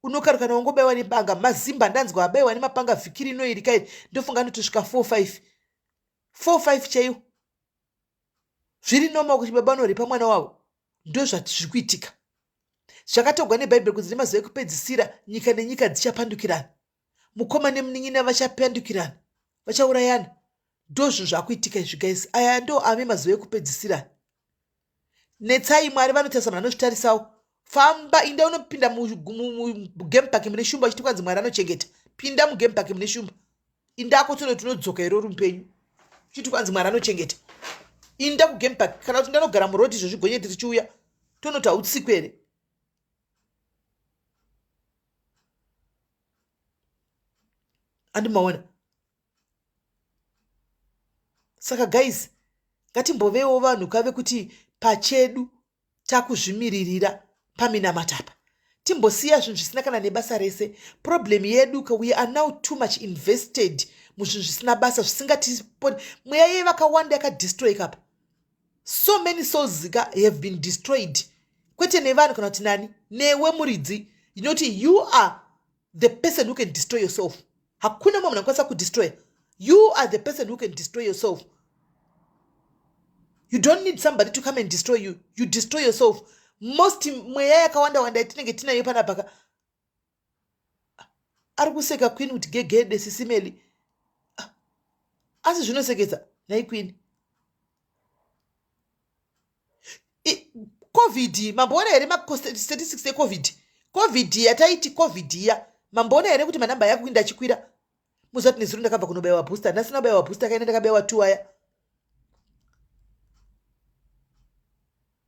[SPEAKER 1] unokaruka kana wangobaiwa nebanga mazimba ndanzwa abaiwa nemapanga vhiki rino iri kai ndofunga anotosvika 4 5 4 5 chaiwo zviri normal kuti baba vanoripa mwana wavo ndozvati zviri kuitika zvakatogwa nebhaibheri kunzi nemazuva ekupedzisira nyika nenyika dzichapandukirana mukoma nemunin'ina vachapandukirana vachaurayana ndozvinhu zvakuitika izvi guys aya ndo ave mazuva ekupedzisira netsai mwari vanotarisa munhu anozvitarisawo famba inda unopinda mugame park mune shumba uchiti kwanzi mwari anochengeta pinda mugame park mune shumba indako tsono tinodzoka iro uri mupenyu uchiti kwanzi mwari anochengeta inda kugame park kana kuti ndanogara muroad izvozvi gonyeti richiuya tonoti hautsikwe here andimaona saka guys ngatimbovewo vanhu kave kuti pachedu takuzvimiririra paminamata apa timbosiya zvinhu zvisina kana nebasa rese problem yedu ka we are now too much invested muzvinhu zvisina basa zvisingatiponi mweya yevakawanda yakadestroyika apa So many souls ka have been destroyed kwete nevanhu kana kuti nani, newe muridzi. You know kuti you are the person who can destroy yourself. Hakuna mumwe munhu anokwanisa kudestroya. You are the person who can destroy yourself. You don't need somebody to come and destroy you. You destroy yourself. Most mweya yakawanda wanda yatinenge tinayo panapa ka, ari kuseka queen kuti gegede sisimeli, asi zvinosekesa nhai queen. Covid mamboona here mastatistics eCovid? Covid yataiti Covid iya, mamboona here kuti manamba yakuinda achikwira? Muzati nezuro ndakabva kunobayiwa booster. Ndasina kubayiwa booster kaina, ndakabayiwa two aya.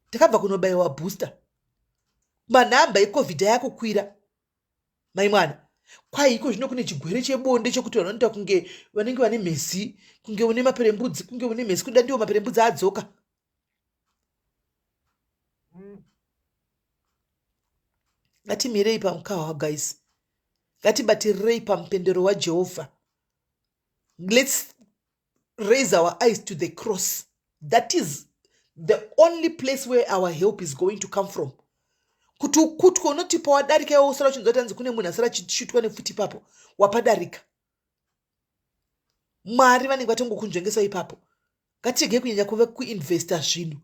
[SPEAKER 1] Ndakabva kunobayiwa booster, manhamba eCovid ayakukwira. Mai mwana, kwai iko zvino kune chigwere chebonde chekuti vanhu vanoita kunge vanenge vane mhezi, kunge une maperembudzi, kunge une mhezi. Kuda ndiwo maperembudzi adzoka. Ngatimirei pamukawa, guys. Ngatibatirirei pamupendero waJehovha. Let's raise our eyes to the cross. That is the only place where our help is going to come from. Kuti ukutwe unotipa wadarika iwe, usara uchinzwa kuti anzi kune munhu asara achishutwa nepfuti ipapo, wapadarika. Mwari vanenge vatongokunzvengesa ipapo. Ngatiregei kunyanya kuve kuinvesta zvinhu,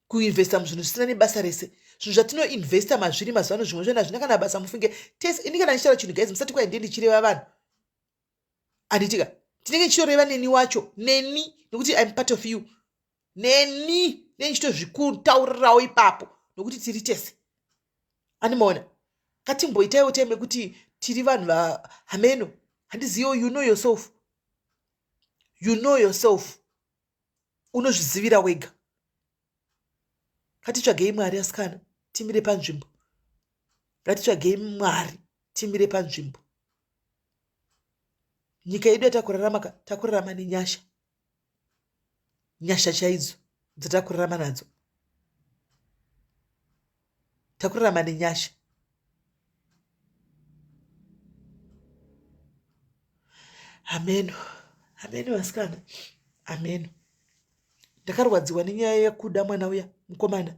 [SPEAKER 1] kuinvesta muzvinhu zvisina nebasa rese. Zvinhu zvatinoinvesta mazviri mazuva ano, zvimwe zvona hazvina kana basa. Mufunge tese, ini kana ndichitaura chinhu, guys, musati kwai ndiye ndichireva vanhu, handitika? Tinenge ndichitoreva neni wacho, neni, nekuti I'm part of you. Neni nendichitozvikutaurirawo ipapo, nokuti tiri tese. Andimaona katimboitaiwo time yekuti tiri vanhu vahameno. Handizivo, you know yourself, you know yourself, unozvizivira wega. Ngatitsvagei Mwari, asikana, timire panzvimbo. Ngatitsvagei Mwari, timire panzvimbo. Nyika yedu yatakurarama ka, takurarama nenyasha, nyasha chaidzo dzatakurarama nadzo. Takurarama nenyasha. Hameno, hameno, vasikana, hameno. Ndakarwadziwa nenyaya yekuda mwana uya mukomana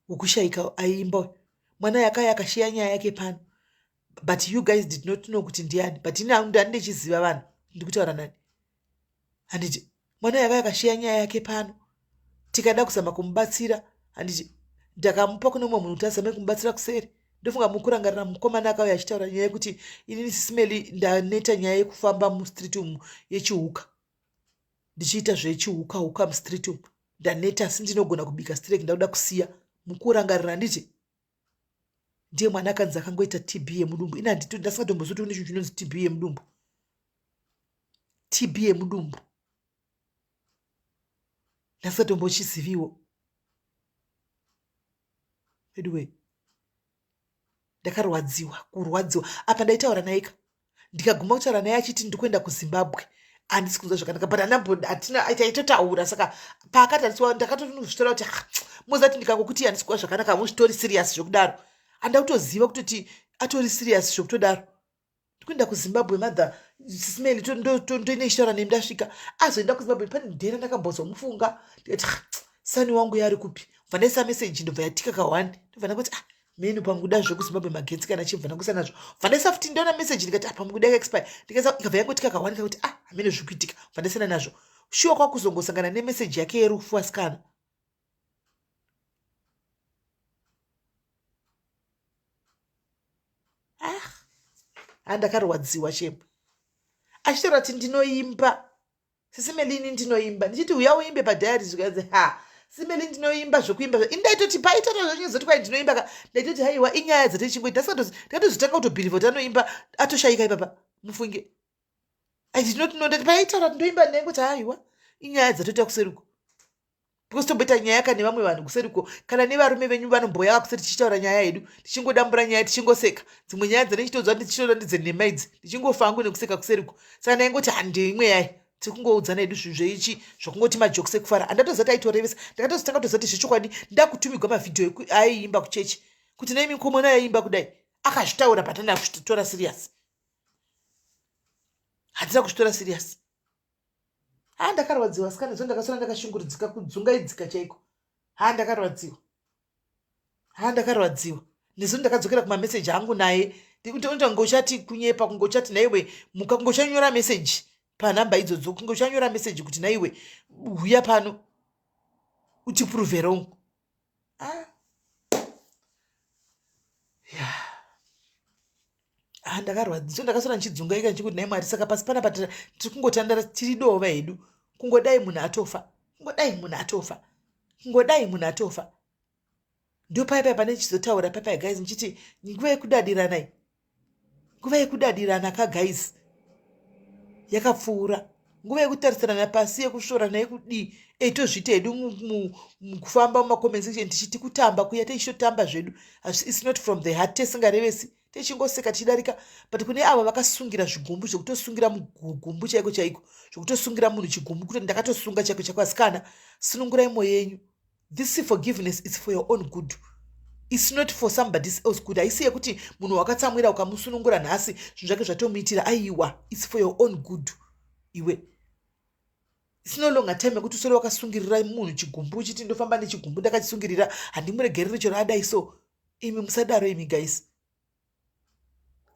[SPEAKER 1] wekushayika aiimba uyu. Mwana yakaya akashiya nyaya yake pano, but you guys did not know kuti ndiani, but ini ndani ndichiziva vanhu ndikutaura nani, handiti? Mwana yakaya akashiya nyaya yake pano, tikada kuzama kumubatsira, handiti? Ndakamupa kune mumwe munhu kuti azame kumubatsira kuseri. Ndofunga mukurangarira mukomana akauya achitaura nyaya yekuti, "Inini sisimeli, ndaneta nyaya yekufamba mustreet umu yechihuka, ndichiita zvechihuka huka mustreet umu. Ndaneta, asi ndinogona kubika strek, ndakuda kusiya." Mukurangarira, handiti? Ndiye mwana akanzi akangoita TB yemudumbu. Ini handito ndasingatombozivi kuti kune chinhu chinonzi TB yemudumbu. TB yemudumbu ndasingatombochiziviwo. Anyway, ndakarwadziwa, kurwadziwa. Apa ndaitaura naye ka, ndikaguma kutaura naye achiti, "Ndikuenda kuZimbabwe, handisi kunzwa zvakanaka," but hatina taitotaura. Saka paakati handisi, ndakatozvitora kuti, ah, mozati ndikangokuti handisi kuva zvakanaka, hamuzvitori serious zvekudaro. Handa kutoziva kutoti atori serious zvekutodaro. "Ndikuenda kuZimbabwe, mother smeli, ndoine nemi ndasvika." Azoenda kuZimbabwe, pane dhera ndakambozomufunga, ndikati, ah, sani wangu yari kupi? Bva ndaisa meseji, ndobva yatika ka1. Ndobva ndangoti, ah, menu panguda zvekuZimbabwe magetsi kana chibva ndakuisa nazvo. Bva ndaisa futi, ndaona meseji, ndikati, ah, pamukuda yakaexpire. Ndikaisa, ikabva yangotika ka1. Ndikati, ah, hamene zviri kuitika. Bva ndaisana nazvo. Shuwa kwakuzongosangana nemeseji yake yerufu, asikana. Ah, handakarwadziwa chembo achitaura kuti, "Ndinoimba, sisimelini, ndinoimba." Ndichiti, "Uya uimbe padiary." Zvikanzi, "Ha, sisimeli, ndinoimba zvokuimba." Ini ndaitoti paitaura zvonyezoti kwai ndinoimba ka, ndaitoti haiwa, inyaya dzatechingoita. Ndakatozotanga kutobhilivha kuti anoimba atoshayika ipapa. Mufunge, I did not know. Ndati paitaura kuti ndoimba, ndaingoti haiwa, inyaya dzatoita kuseriko, because tomboita nyaya ka nevamwe vanhu kuseriko, kana nevarume venyu vanomboyava kuseri, tichitaura nyaya yedu, tichingodambura nyaya, tichingoseka. Dzimwe nyaya dzanechitodzwa ndichitoda ndidzenhema idzi, ndichingofangu nekuseka kuseriko. Saka ndaingoti handeimwe yai tiri kungoudzana yedu zvinhu zveichi zvokungoti majokes ekufara. Handatoziva aitorevesa. Ndakatozotanga kutoziva kuti zvechokwadi ndakutumigwa mavhidhiyo aiimba kuchechi, kuti naimi mukomana aiimba kudai akazvitaura, but andina kuzvitora serious, handina kuzvitora serious. Ha, ndakarwadziwa sikana zo, ndakasara ndakashungurudzika, kudzungaidzika chaiko. Ha, ndakarwadziwa. Ha, ndakarwadziwa. Nesu ndakadzokera kumameseji angu naye. Kunge uchati kunyepa, kunge uchati naiwe muka, kunge uchanyora meseji panhamba idzodzo, kunge uchanyora meseji kuti naiwe huya pano utiprove wrong. Ah. Yeah. Ah, ndakarwadziwa, ndakasara ndichidzungaika ndichikuti nhai Mwari, saka pasi panapa tiri kungotandara tiri dova hedu, kungodai munhu atofa, kungodai munhu atofa, kungodai munhu atofa. Ndo paya pane chizotaura paya guys, ndichiti nguva yekudadirana iyi, nguva yekudadirana ka guys yakapfuura, nguva yekutarisirana pasi, yekusvorana, yekudii, tozviita hedu mukufamba mumacomment section tichiti kutamba kuya, tichitotamba zvedu, it's not from the heart, tesingarevesi, tichingoseka tichidarika. But kune avo vakasungira zvigumbu, zvekutosungira mugumbu chaiko chaiko, zvekutosungira munhu chigumbu, kuti ndakatosunga chaiko chaiko. Asikana, sunungurai mwoyo yenyu. This forgiveness is for your own good, it's not for somebody else good. Haisi yekuti munhu wakatsamwira ukamusunungura nhasi zvinhu zvake zvatomuitira. Aiwa, it's for your own good iwe. It's no longer time yekuti usore wakasungirira munhu chigumbu, uchiti ndofamba nechigumbu ndakachisungirira, handimuregereri chero adai. So imi musadaro imi guys,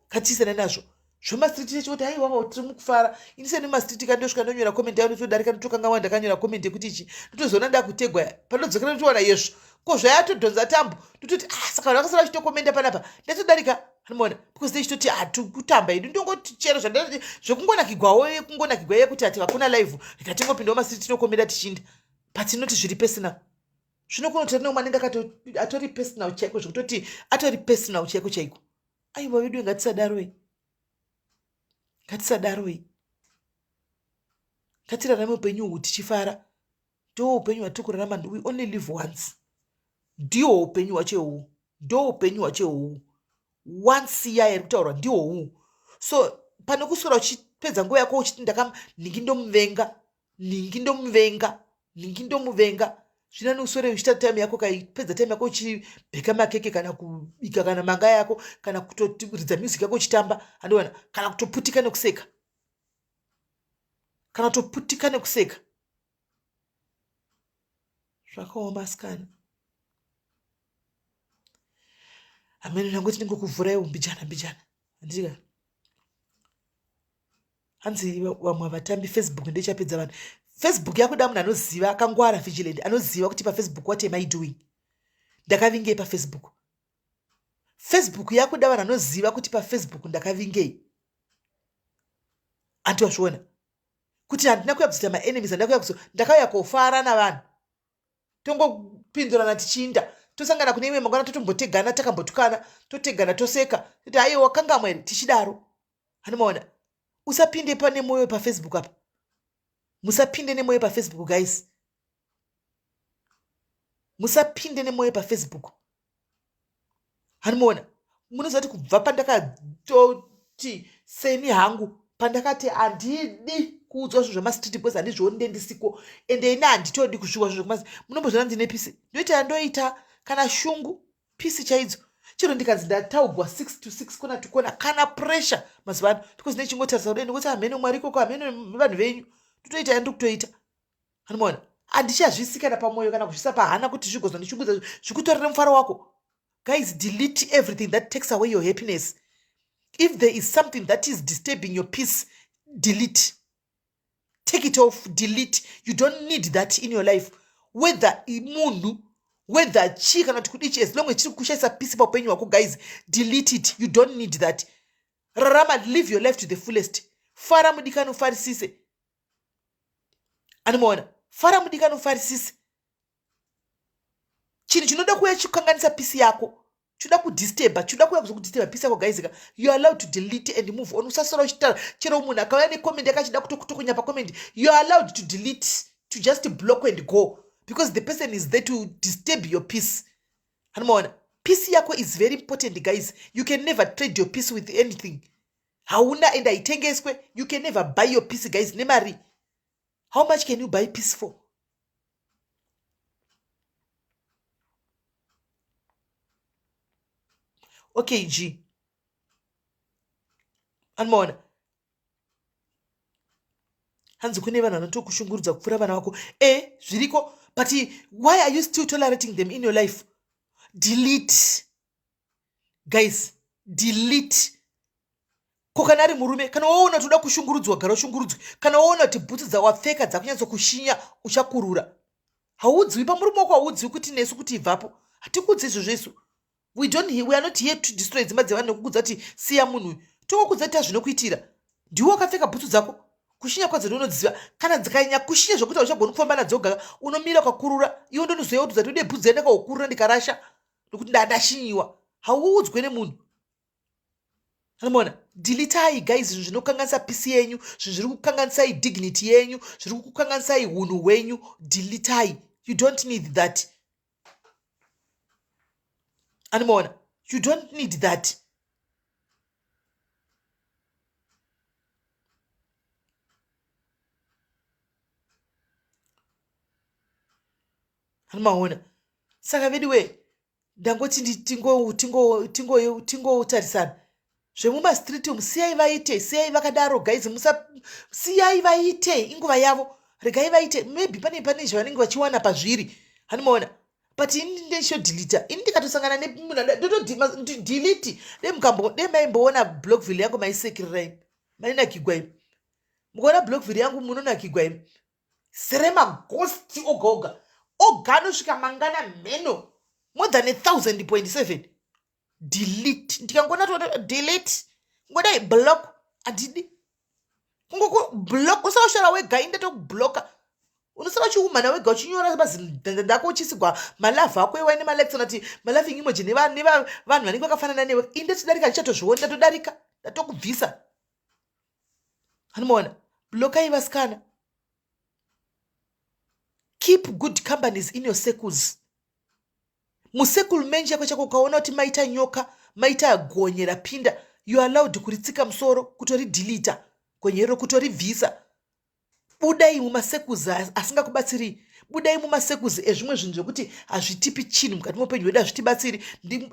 [SPEAKER 1] katisana nazvo zvemastreet chechikuti haiwa, tiri mukufara. Ini seni mastreet kandosvika ndonyora comment yayo, ndotodarika, ndotokanga ndakanyora comment yekuti ichi, ndotozoona ndakutegwa pandodzokera, ndotowana yezvo ko zvayatodhonza tambo, ndototi ah, saka vanhu vakasara vachitokomenda panapa, ndatodarika, anomaona, because ndechitoti hatikutamba hedu, ndongoti chero zvekungonakigwawo, kungonakigwa yekuti hati vakuna live, rikatingopindawo mastreet tinokomenda tichinda, but tinoti zviri personal. Zvino kunotori neumwe anenge atori personal chaiko, zvekutoti atori personal chaiko chaiko. Aiwa vedu, ngatisadaroi, ngatisadaroi, ngatirarame upenyu uhu tichifara. Ndo upenyu hwatiri kurarama. We only live once. Ndihwo upenyu hwacho uhu, ndo upenyu hwacho uhu. Once iya iri kutaurwa ndihwo uhu. So pane kuswera uchipedza nguva yako uchiti ndakanhingi ndomuvenga, nhingi ndomuvenga, nhingi ndomuvenga, zvina neuswere uchiita time yako, kaipedza time yako uchibheka makeke, kana kubika, kana manga yako, kana kutoridza music yako uchitamba, handiona, kana kutoputika nekuseka, kana kutoputika nekuseka. Zvakaoma asikana. Hamene ndangoti ndingokuvhurai mbijana mbijana, handika. Hanzi vamwe havatambi Facebook, ndechapedza vanhu. Facebook yakuda munhu anoziva, akangwara, vigilant, anoziva kuti paFacebook what am I doing, ndakavingei paFacebook. Facebook yakuda vanhu anoziva kuti paFacebook ndakavingei. Anti wazviona kuti handina kuya kuzoita maenemies, handina kuya kuzo, ndakauya kofara navanhu, tongopindurana tichiinda, tosangana kune imwe mangwana, totombotegana, takambotukana, totegana, toseka, toti aiwa, wakangamwa here, tichidaro. Hanimaona, usapinde pane mwoyo paFacebook apa, musapinde nemwoyo paFacebook guys, musapinde nemwoyo paFacebook. Hanimaona, munoziva kuti kubva pandakatoti seni hangu, pandakati handidi kuudzwa zvinhu zvemastreet because handizvioni, ndendisiko, ende ini handitodi kuzviwa zvinhu zvekumasi. Munombozviona ndine peace, ndoita yandoita, kana shungu, peace chaidzo. Chero ndikanzi ndataugwa 6 to 6, kona to kona, kana pressure mazuva ano, because nechingotarisa kudai, ndikuti hamene Mwari ikoko, hamene vanhu venyu, totoita yandiri kutoita. Anomaona, handichazvisi kana pamwoyo, kana kuzvisa pahana kuti zvigozondishungudza, zvikutorere mufaro wako. Guys, delete everything that takes away your happiness. If there is something that is disturbing your peace, delete, take it off, delete. You don't need that in your life, whether munhu, whether chii, kana kuti kudichi, as long as chiri kushaisa peace paupenyu hwako, guys, delete it. You don't need that. Rarama, live your life to the fullest. Fara mudikani, ufarisise. Anomaona, fara mudikani, ufarisise. Chinhu chinoda kuuya chikanganisa peace yako, choda kudisturba, choda kuuya kuzokudisturba peace yako, guys ka, you are allowed to delete and move on. Usasara uchitaura. Chero munhu akauya necomment yakachida kutokutokonya pacomment, you are allowed to delete, to just block and go, because the person is there to disturb your peace. Anomaona, peace yako is very important, guys. You can never trade your peace with anything. Hauna, and haitengeswe. You can never buy your peace, guys, nemari. How much can you buy peace for? Okay g, anomaona, hanzi kune vanhu vanotokushungurudza kupfuura vana vako. E, zviriko. But why are you still tolerating them in your life? Delete, guys, delete. Ko kana ari murume, kana waona kuti uda kushungurudzwa, gara ushungurudzwe. Kana waona kuti bhutsu dzawapfeka dzakunyatso kushinya, uchakurura. Hauudziwi pamurume wako, hauudziwi kuti nesu kuti ibvapo. Hatikudzi izvozvo isu. We don't, we are not here to destroy dzimba dzevanhu nekukudza kuti siya munhu uyu. Tongokudza kuti tazvinokuitira. Ndiwe wakapfeka bhutsu dzako, kushinya kwadzo ndounodziziva. Kana dzikanyanya kushinya zvekuti hauchagoni kufamba nadzo gaka, unomira ukakurura. Iwe ndonozoya kutudza kuti ude bhutsu dziya ndakaokurura ndikarasha nekuti ndashinyiwa. Hauudzwe nemunhu. Anomaona, deletai guys zvinhu zvinokanganisa pisi yenyu, zvinhu zviri kukanganisai dignity yenyu, zviri kukanganisai hunhu hwenyu. Deletai. You don't need that. Anomaona, you don't need that. Anomaona, saka veduwee, ndangoti tingotarisana zvemumastreet umu. Siyai vaite, siyai vakadaro guys, musa siyai vaite, inguva yavo, regai vaite. Maybe pane zvavanenge vachiwana pazviri, hanimaona. But ini ndishodhilita, ini ndikatosangana nemunhu ndotodhiliti. Dei maimboona Blockville yangu, maisekirira imi, mainakigwa imi. Mukaona Blockville yangu munonakigwa imi. Sere magosti oga oga oga anosvika mangana mheno, more than 1000.7. Delete. Ndikangona to delete, ngodai block, handidi kungoko block. Usaushora wega, inde tokubloka. Unosara uchiumhana wega, uchinyora mazindanda ako, uchisigwa malavhu ako iwai nemalikes, anati malaving emoji nevanhu vanenge vakafanana newe. Inde tidarika, ndichatozviona, ndatodarika, ndatokubvisa. Anomaona, blokai vasikana. Keep good companies in your circles. Musekul menje yako chako, ukaona kuti maita nyoka, maita gonye rapinda, you are allowed kuritsika musoro, kutoridhilita gonye iro, kutoribvisa. Budai mumasekuzi asingakubatsirii. Budai mumasekuzi ezvimwe zvinhu zvekuti hazvitipi chinhu mukati meupenyu hwedu, hazvitibatsiri.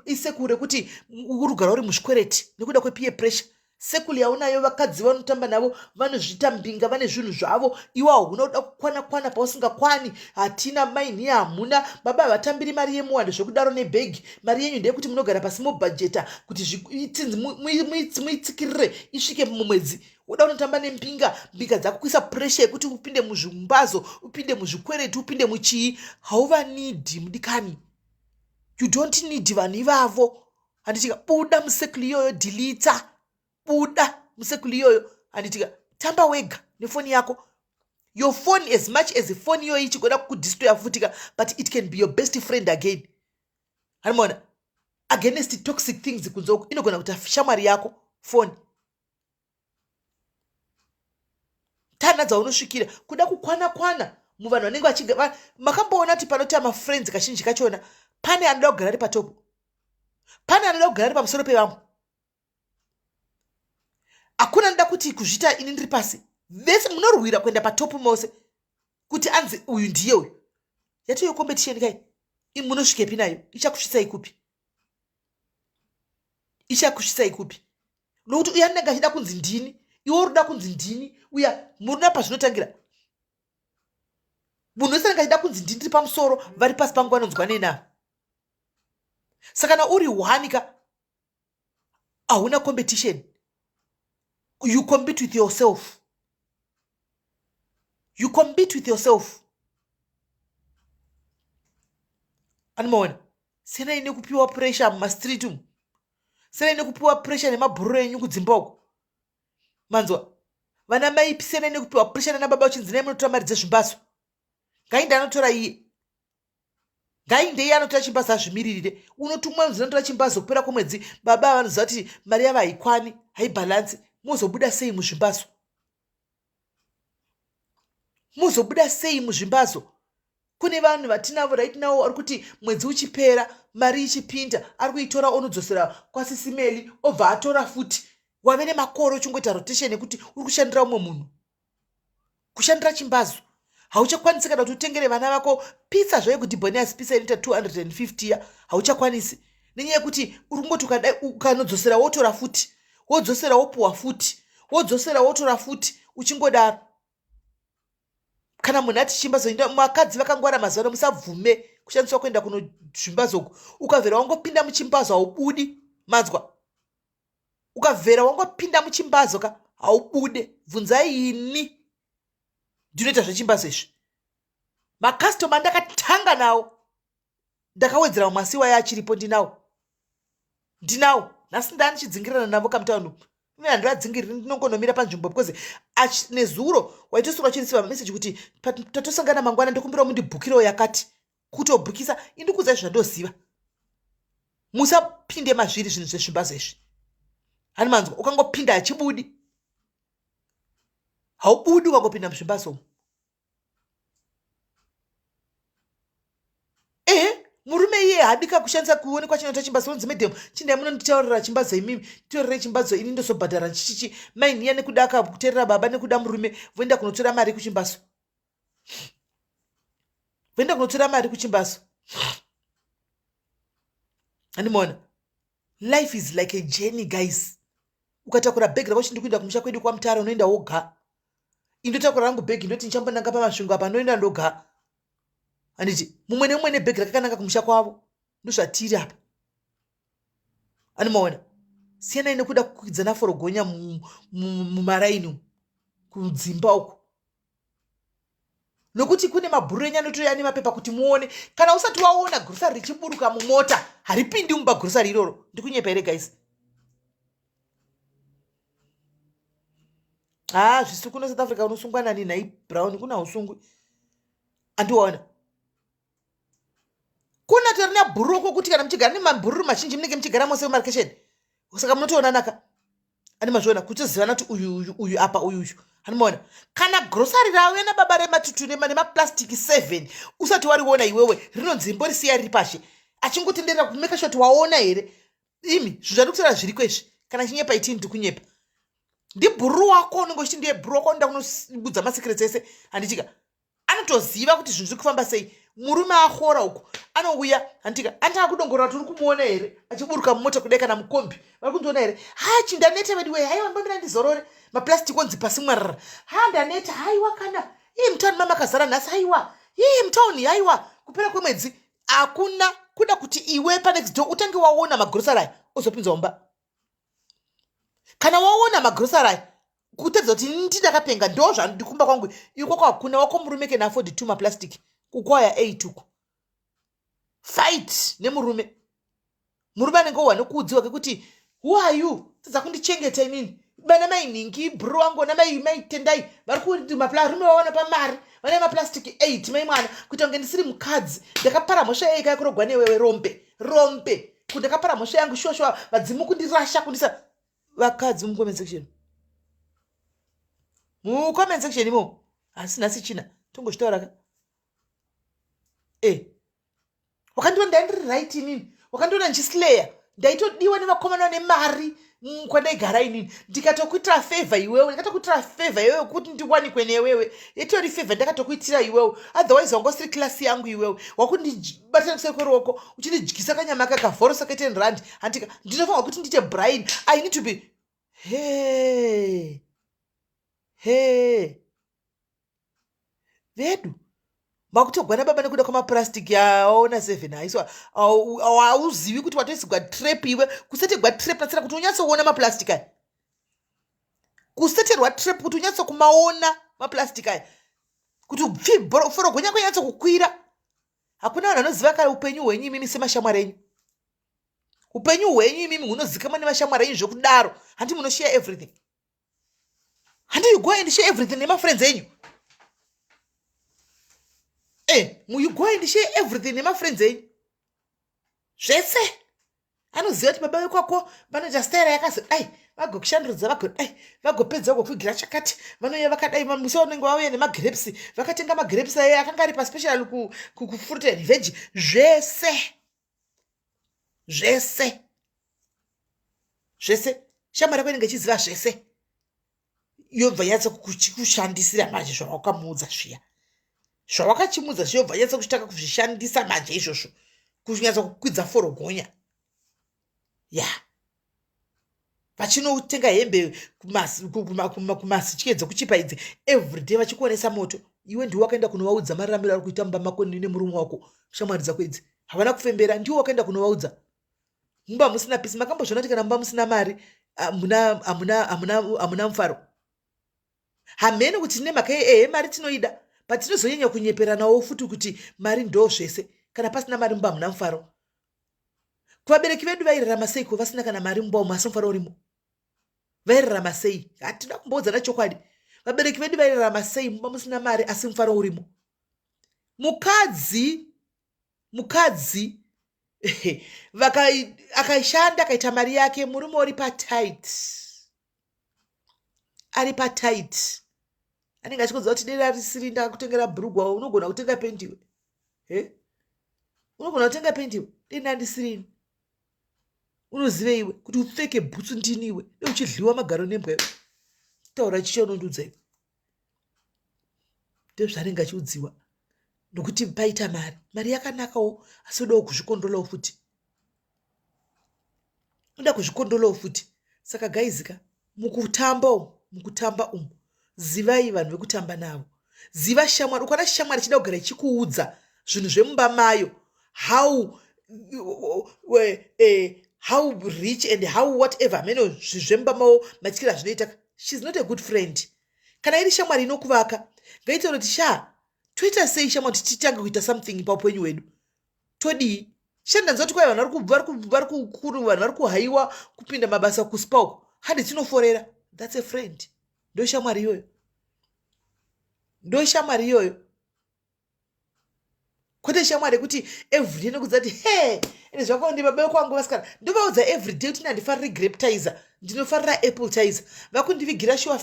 [SPEAKER 1] Isekuru rekuti uri kugara uri muzvikwereti nekuda kwepeer pressure. Sekuru yaunayo, vakadzi vanotamba navo, vanozviita mbinga, vane zvinhu zvavo, iwe hauna, kuda kukwana kwana pausingakwani. Hatina maini, hamuna baba, havatambiri mari yemuwando zvekudaro nebhegi. Mari yenyu ndeyekuti munogara pasi mobhajeta kuti muitsikirire isvike mumwedzi. Woda unotamba nembinga, mbinga dzako kuisa pressure yekuti upinde muzvimbazo, upinde muzvikwereti, upinde muchii. Hauvanidhi mudikani, you don't need vanhu ivavo, handitika. Buda musekulu iyoyo, dhilita, buda musekulu iyoyo, handitika. Tamba wega nefoni yako. Your phone, as much as foni iyoyo ichigoda kukudistroya futika, but it can be your best friend again, hanimona, against toxic things kunze uku. Inogona kuita shamwari yako foni. Tana dzaunosvikira kuda kukwana kwana muvanhu vanenge vachiga. Makamboona kuti panoita mafriends, kazhinji kachona pane anoda kugara ari patopo, pane anoda kugara ari pamusoro pevamwe. Hakuna anoda kuti kuzviita ini ndiri pasi. Vese munorwira kuenda patopu mose, kuti anzi uyu ndiye uyu. Yatoyo competition kai, munosvikepi nayo? Ichakusvitsai kupi? Ichakusvitsai kupi? Nokuti uya anenge achida kunzi ndini, iwe uri kuda kunzi ndini uya. Muruna pazvinotangira, munhu wese anenge achida kunzi ndini, ndiri pamusoro, vari pasi pangu vanonzwa nena. Saka kana uri one ka, hauna competition. You compete with yourself, you compete with yourself. Anomaona, siyanai nekupiwa pressure mumastreet umu, siyanai nekupiwa pressure nemabhururu enyu kudzimba uku. Manzwa vana mai, siyanai nekupiwa pressure nana baba, uchinzi nai munotora mari dzezvimbaso. Ngainde anotora iye, ngainde iye anotora chimbazo, azvimiririre. Unotumwa unzi anotora chimbazo, kupera kwemwedzi baba vanoziva kuti mari yavo haikwani, haibhalansi. Mozobuda sei muzvimbazo? Mozobuda sei muzvimbazo? Kune vanhu vatinavo right now ari kuti mwedzi uchipera, mari ichipinda, ari kuitora onodzosera kwasisimeli, obva atora futi. Wave nemakore uchingoita rotation yekuti uri kushandira umwe munhu, kushandira chimbazo. Hauchakwanisi kana kuti utengere vana vako pizza zvayo, kuti bonias pizza inoita 250 ya, hauchakwanisi nenyaya yekuti uri kungoti ukadai ukanodzosera, wotora futi, wodzosera, wopuwa futi, wodzosera, wotora futi, uchingodaro. Kana munhu ati chimbazo inda, makadzi vakangwara mazuva ano, musabvume kushandiswa kuenda kunozvimbazo uku. Ukavhera wangopinda muchimbazo haubudi, manzwa? Ukavhera wangopinda muchimbazo ka, haubude. Bvunzai ini, ndinoita zvechimbazo izvi. Makastoma ndakatanga nawo, ndakawedzera mamwe, asi iwayo achiripo, ndinawo, ndinawo nhasi. Ndandichidzingirana navo kamutauni umu, ine handivadzingiriri, ndinongonomira panzvimbo because nezuro waitoswera uchirisiva mameseji kuti tatosangana mangwana, ndokumbirawo mundibhukirewo yakati. Kutobhukisa. Indikuudzai zvandoziva, musapinde mazviri zvinhu zvezvimbazo izvi, hani manzwa? Ukangopinda hachibudi, haubudi ukangopinda muzvimbazo umu. Ehe, murume iye hadika kushandisa kuonekwa chinoita chimbazo. Onzi, "Madam, chindai munonditaurira chimbazo imimi, titorerei chimbazo, ini ndozobhadhara." Chichichi mainiya nekuda akakuteerera baba, nekuda murume, voenda kunotora mari kuchimbazo, voenda kunotora mari kuchimbazo. Andimona, life is like a journey, guys. Ukatakura bhegi rako, chindi kuenda kumusha kwedu kwaMutare, unoenda woga. Indotakura rangu bhegi, ndoti ndichambonanga paMasvingo apa, ndoenda ndoga, handiti? Mumwe nemumwe nebhegi rakakananga kumusha kwavo. Ndozvatiri apa, animaona? Siyanai nekuda kukwidzana forogonya mumaraini umu, kudzimba uku, nokuti kune mabhuru enyu anotouya nemapepa kuti muone. Kana usati waona grocery richiburuka mumota, haripindi mumba grocery iroro. Ndikunyepa here, guys? Ha, zvisi kuno South Africa. Unosungwa nani nhai Brown? Kuna usungwi, andiwaona? Kuna torina bhururu kuti kana muchigara nemabhururu mazhinji, munenge muchigara mose mumarikesheni, saka munotoonanaka, ani mazviona? Kutozivana kuti uyu, uyu, uyu apa, uyu, uyu, animaona? Kana grocery rauya nababa rematutu nemaplastiki 7, usati wariona iwewe, rinonzi imborisiya riri pashe, achingotenderera kumeka sure kuti waona here. Imi, zvinhu zvandi kutaura zviriko izvi. Kana chinyepa itini ndikunyepa. Ndibhururu wako unenge uchiti ndiye bhururu wako, unoda kunobudza masecrets ese, handitika? Anotoziva kuti zvinhu zviri kufamba sei. Murume ahora uku anouya, handitika? Anotanga kudongorora, tiri kumuona here achiburuka mumota kudai kana mukombi? Vari kundiona here? Ha, ndaneta vedu wee. Haiwa, mbambira ndizorore. Maplastic onzi pasi mwarara. Ha, ndaneta. Haiwa, kana ii mutauni mamakazara nhasi. Haiwa, ii mutauni. Haiwa, kupera kwemwedzi hakuna kuda kuti iwe panext door utange waona magrosari aya, ozopinzwa mumba. Kana waona magrosari aya, kutedza kuti ndindakapenga, ndo zvandikumba kwangu ikoko hakuna wako murume can afford two maplastic, kukwaya eight uku. Fight nemurume. Murume anenge owa nekuudziwa kekuti, "Who are you? Tadza kundichengeta inini." Vana mainhingi, bro wangu, na mai Tendai vari kuti marume vawana pamari vane maplastic 8. Mai mwana, kuita kunge ndisiri mukadzi. Ndakapara mhosva yei kai kurogwa newewe? Rombe, rombe, kuti ndakapara mhosva yangu shuwa shuwa. Vadzimu kundirasha, kundisa. Vakadzi mucomment section, mucomment section imo, asi nhasi china tongozvitaura ka. E, wakandiona ndaindiri right inini, wakandiona ndichisleya, ndaitodiwa nevakomana nemari kwandaigara inini. Ndikatokuitira favor iwewe, ndikatokuitira favor iwewe kuti ndiwanikwe newewe, itori favor ndakatokuitira iwewe. Otherwise wanga usiri class yangu iwewe. Wakundibatira kuseri kweruoko uchindidyisa kanyama kakavhorosa ke10 rand, handika? Ndinofanirwa kuti ndiite brain. I need to be he he vedu makutogwana baba nekuda kwamapurastiki aona 7 aiswa. Hauzivi kuti watoisigwa trap iwe, kusetegwa trap natsira kuti unyatsoona mapurastiki aya, kuseterwa trap kuti unyatsokumaona mapurastiki aya, kuti forogonya kwenyatsokukwira. Hakuna vanhu vanoziva kare upenyu hwenyu imimi semashamwari enyu. Upenyu hwenyu imimi hunozikamwa nemashamwari enyu zvekudaro. Handi munoshare everything? Handi you go and share everything nemafriends enyu? You go and share everything nemafriends enyu zvese. Anoziva kuti baba vekwako vanoita staira yakazodai, vagokushandurudza, vagodai, vagopedza, vagokugira chakati, vanouya vakadai. Musi vanenge vauya nemagrapes, vakatenga magrapes aye akanga ari paspecial kufruit and veg. Zvese, zvese, zvese, shamwari yako inenge ichiziva zvese, yobva yatsa kukushandisira manje zvawakamuudza zviya, zvawakachimudza zviya, yobva yatsa kuchitanga kuzvishandisa manje izvozvo, kunyatsa kukwidza forogonya ya. Vachinotenga hembe kumasitye dzekuchipa idzi everyday, vachikuonesa moto. Iwe ndiwe wakaenda kunovaudza mararamiro ari kuita mumba mako nemurume wako. Shamwari dzako idzi havana kufembera, ndiwe wakaenda kunovaudza. Mumba musina pisi, makambozviona kuti kana mumba musina mari hamuna mufaro. Hamene kuti tine mhaka ehe, mari tinoida, but tinozonyanya kunyeperanawo futi kuti mari ndo zvese. Kana pasina mari mumba hamuna mufaro. Kuvabereki vedu vairarama seiko vasina kana mari mumba umu, asi mufaro urimo? Vairarama sei? Hatina kumboudzana chokwadi. Vabereki vedu vairarama sei mumba musina mari, asi mufaro urimo? Mukadzi akashanda, akaita mari yake, murume uri patight, ari patight, anenge achikuudza kuti dera risiri ndakakutengera bhurugwa, unogona kutenga pendiwe he, unogona kutenga pendiwe, denda ndisirini, unozive iwe kuti upfeke bhutsu ndini iwe, neuchidliwa magaro nembwa iwe, taura chicho unondiudza iwe. Ndezvaanenge achiudziwa nokuti paita mari. Mari yakanakawo, asi udawo kuzvikondrolawo futi, unoda kuzvikondrolawo futi. Saka guys ka, mukutamba umu, mukutamba umu, zivai vanhu vekutamba navo. Ziva shamwari. Ukaona shamwari ichida kugara ichikuudza zvinhu zvemumba mayo, how rich and how whatever, hameno zvinhu zvemumba mavo, matyira zvinoita, she's not a good friend. Kana iri shamwari inokuvaka, ngaitaura kuti, "Sha, toita sei shamwari kuti titange kuita something paupenyu hwedu? Todii sha? Ndanzwa kuti kwai vanhu vari kuhaiwa kupinda mabasa kuSpar uko, handi tinoforera." That's a friend. Ndo shamwari iyoyo, ndo shamwari iyoyo, kwete shamwari yekuti everyday nokudza kuti, "He, ende zvako ndi baba vekwangu vasikana, ndovaudza everyday kuti handifariri Grapetizer, ndinofarira Appletiser. Vakundivigira shuwa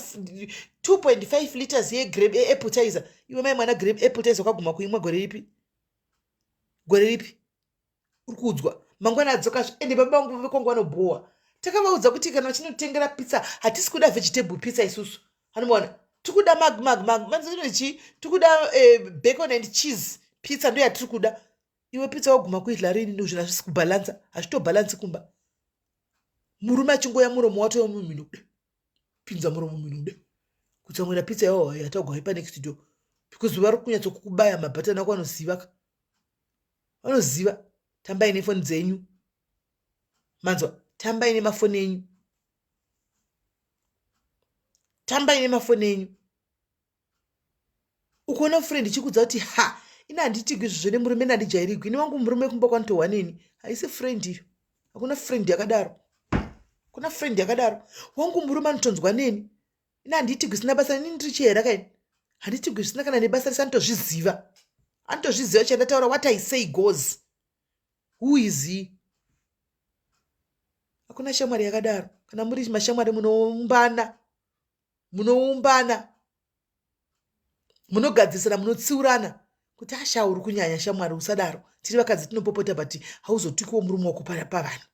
[SPEAKER 1] 2.5 liters yeAppletizer." Iwe mai mwana, grape Appletizer wakaguma kuimwa gore ripi? Gore ripi? Uri kuudzwa mangwana adzokazve, "Ende baba vangu vekwangu vanobhowa. Takavaudza kuti kana vachinotengera pizza, hatisi kuda vegetable pizza isusu, anomaona, tikuda manzinochi, tikuda bacon and cheese pizza, ndo yatiri kuda." Iwe pizza waguma kuidya rini? Zvinhu hazvisi kubhalansa, hazvitobhalansi kumba. Murume achingoya, muromo watova mumhino kuda pinza muromo mumhino kuda kutsamwira pizza yawo yatagwa ipa next door, because vari kunyatsokukubaya mabhatani ako. Vanoziva ka, vanoziva. Tambai nefoni dzenyu, manzwa? Tambai nemafoni enyu, tambai nemafoni enyu. Ukuona friend ichikudza kuti, "Ha, ina handitigwi izvozvo nemurume, nandijairigwi ini wangu murume kumba kwanotohwa neni," haisi friend iyo. Hakuna friend yakadaro, kuna friend yakadaro. "Wangu murume anotonzwa neni, ina handiitigwi zvisina basa, ini ndiri chihera kaini, handiitigwi zvisina kana nebasa rese." Anotozviziva, anotozviziva chandataura. What I say goes. Who is he? Hakuna shamwari yakadaro. Kana muri mashamwari, munoumbana, munoumbana, munogadzisana, munotsiurana kuti, "Asha, uri kunyanya shamwari, usadaro. Tiri vakadzi, tinopopota, but hauzotikuwo murume wako pavanhu,